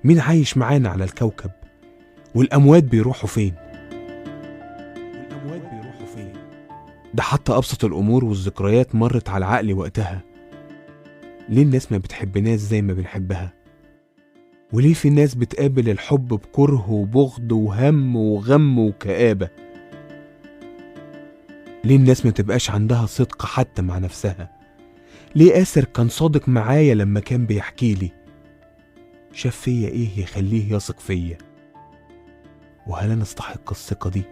مين عايش معانا على الكوكب؟ والأموات بيروحوا فين؟ ده حتى أبسط الأمور والذكريات مرت على عقلي وقتها. ليه الناس ما بتحبناش زي ما بنحبها؟ وليه في ناس بتقابل الحب بكره وبغض وهم وغم وكآبة؟ ليه الناس ما تبقاش عندها صدق حتى مع نفسها؟ ليه آسر كان صادق معايا لما كان بيحكي لي؟ شاف فيا إيه يخليه يثق فيا؟ وهل أنا استحق الثقة دي؟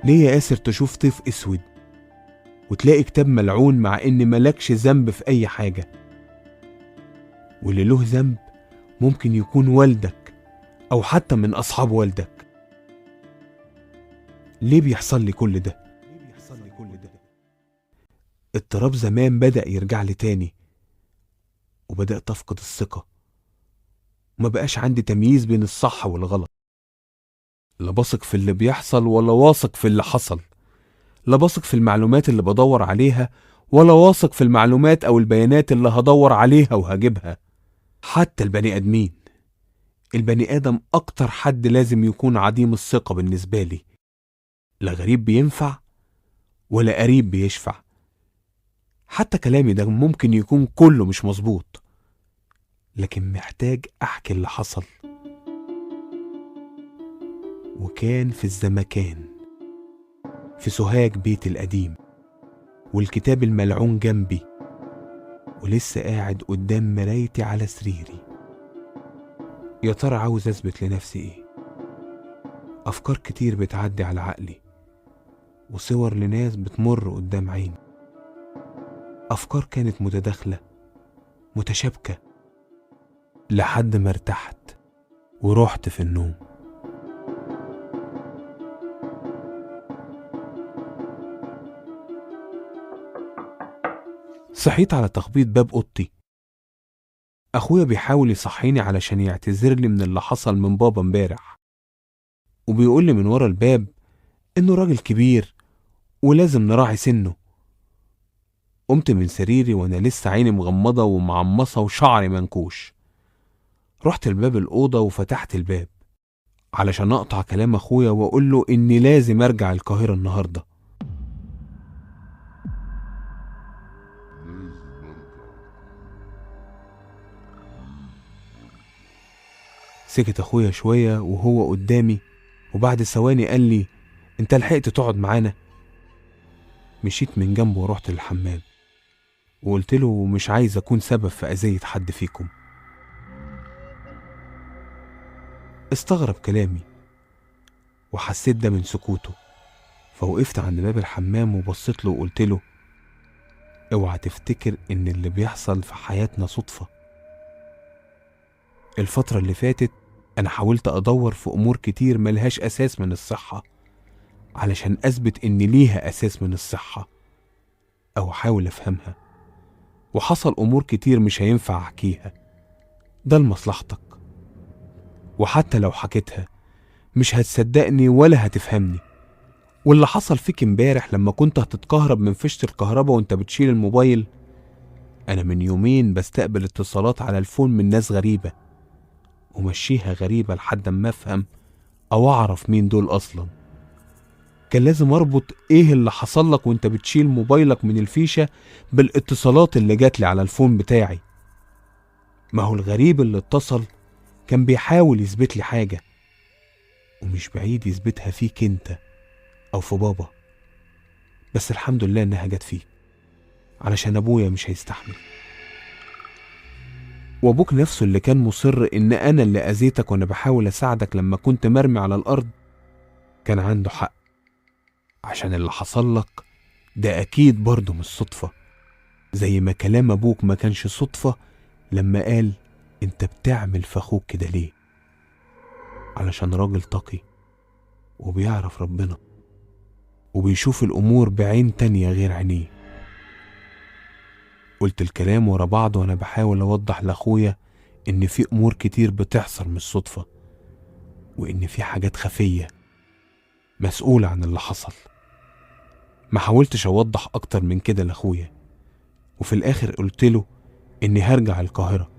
ليه يا آسر تشوف طيف أسود وتلاقي كتاب ملعون مع إن ملكش ذنب في أي حاجة، واللي له ذنب ممكن يكون والدك أو حتى من أصحاب والدك؟ ليه بيحصل لي كل ده؟ اضطراب زمان بدأ يرجع لي تاني، وبدأت أفقد الثقة، وما بقاش عندي تمييز بين الصح والغلط. لا بثق في اللي بيحصل ولا واثق في اللي حصل، لا بثق في المعلومات اللي بدور عليها ولا واثق في المعلومات أو البيانات اللي هدور عليها وهجيبها. حتى البني آدمين، البني آدم أكتر حد لازم يكون عديم الثقة بالنسبة لي. لا غريب بينفع ولا قريب بيشفع. حتى كلامي ده ممكن يكون كله مش مظبوط، لكن محتاج أحكي اللي حصل. وكان في الزمكان، في سوهاج بيت القديم، والكتاب الملعون جنبي، ولسه قاعد قدام مرايتي على سريري. يا ترى عاوز أثبت لنفسي إيه؟ أفكار كتير بتعدي على عقلي، وصور لناس بتمر قدام عيني. أفكار كانت متداخلة متشابكة لحد ما ارتحت ورحت في النوم. صحيت على تخبيط باب أوضتي. أخويا بيحاول يصحيني علشان يعتذر لي من اللي حصل من بابا امبارح، وبيقول لي من ورا الباب إنه راجل كبير ولازم نراعي سنه. قمت من سريري وأنا لسه عيني مغمضة ومعمصة وشعري منكوش. رحت لباب الأوضة وفتحت الباب علشان أقطع كلام أخويا وأقول له إني لازم أرجع القاهرة النهاردة. سكت أخويا شوية وهو قدامي، وبعد ثواني قال لي أنت لحقت تقعد معانا؟ مشيت من جنبه ورحت للحمام وقلت له مش عايز أكون سبب في أذية حد فيكم. استغرب كلامي وحسيت ده من سكوته، فوقفت عند باب الحمام وبصيت له وقلت له اوعى تفتكر ان اللي بيحصل في حياتنا صدفة. الفترة اللي فاتت انا حاولت ادور في امور كتير ملهاش اساس من الصحة علشان اثبت ان ليها اساس من الصحة او احاول افهمها، وحصل امور كتير مش هينفع احكيها، ده لمصلحتك، وحتى لو حكيتها مش هتصدقني ولا هتفهمني. واللي حصل فيك امبارح لما كنت هتتكهرب من فيشة الكهرباء وانت بتشيل الموبايل، انا من يومين بستقبل اتصالات على الفون من ناس غريبة ومشيها غريبة لحد ما افهم او اعرف مين دول اصلا. كان لازم اربط ايه اللي حصل لك وانت بتشيل موبايلك من الفيشة بالاتصالات اللي جاتلي على الفون بتاعي. ما هو الغريب اللي اتصل كان بيحاول يثبت لي حاجة، ومش بعيد يثبتها فيك انت او في بابا، بس الحمد لله انها جت فيك علشان ابويا مش هيستحمل. وابوك نفسه اللي كان مصر ان انا اللي اذيتك وانا بحاول اساعدك لما كنت مرمي على الارض كان عنده حق، عشان اللي حصل لك ده اكيد برضه مش صدفة، زي ما كلام ابوك ما كانش صدفة لما قال انت بتعمل في اخوك كده ليه، علشان راجل تقي وبيعرف ربنا وبيشوف الامور بعين تانية غير عينيه. قلت الكلام ورا بعض وانا بحاول اوضح لاخويا ان في امور كتير بتحصل مش صدفة، وان في حاجات خفية مسؤولة عن اللي حصل. ما حاولتش اوضح اكتر من كده لاخويا، وفي الاخر قلت له اني هرجع القاهرة،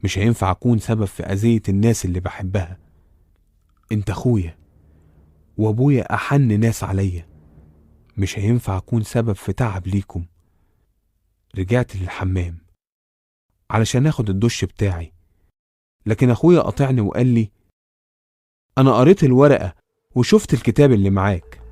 مش هينفع اكون سبب في اذية الناس اللي بحبها. انت اخويا وابويا احن ناس عليا، مش هينفع اكون سبب في تعب ليكم. رجعت للحمام علشان اخد الدش بتاعي، لكن اخويا قاطعني وقال لي انا قريت الورقة وشفت الكتاب اللي معاك.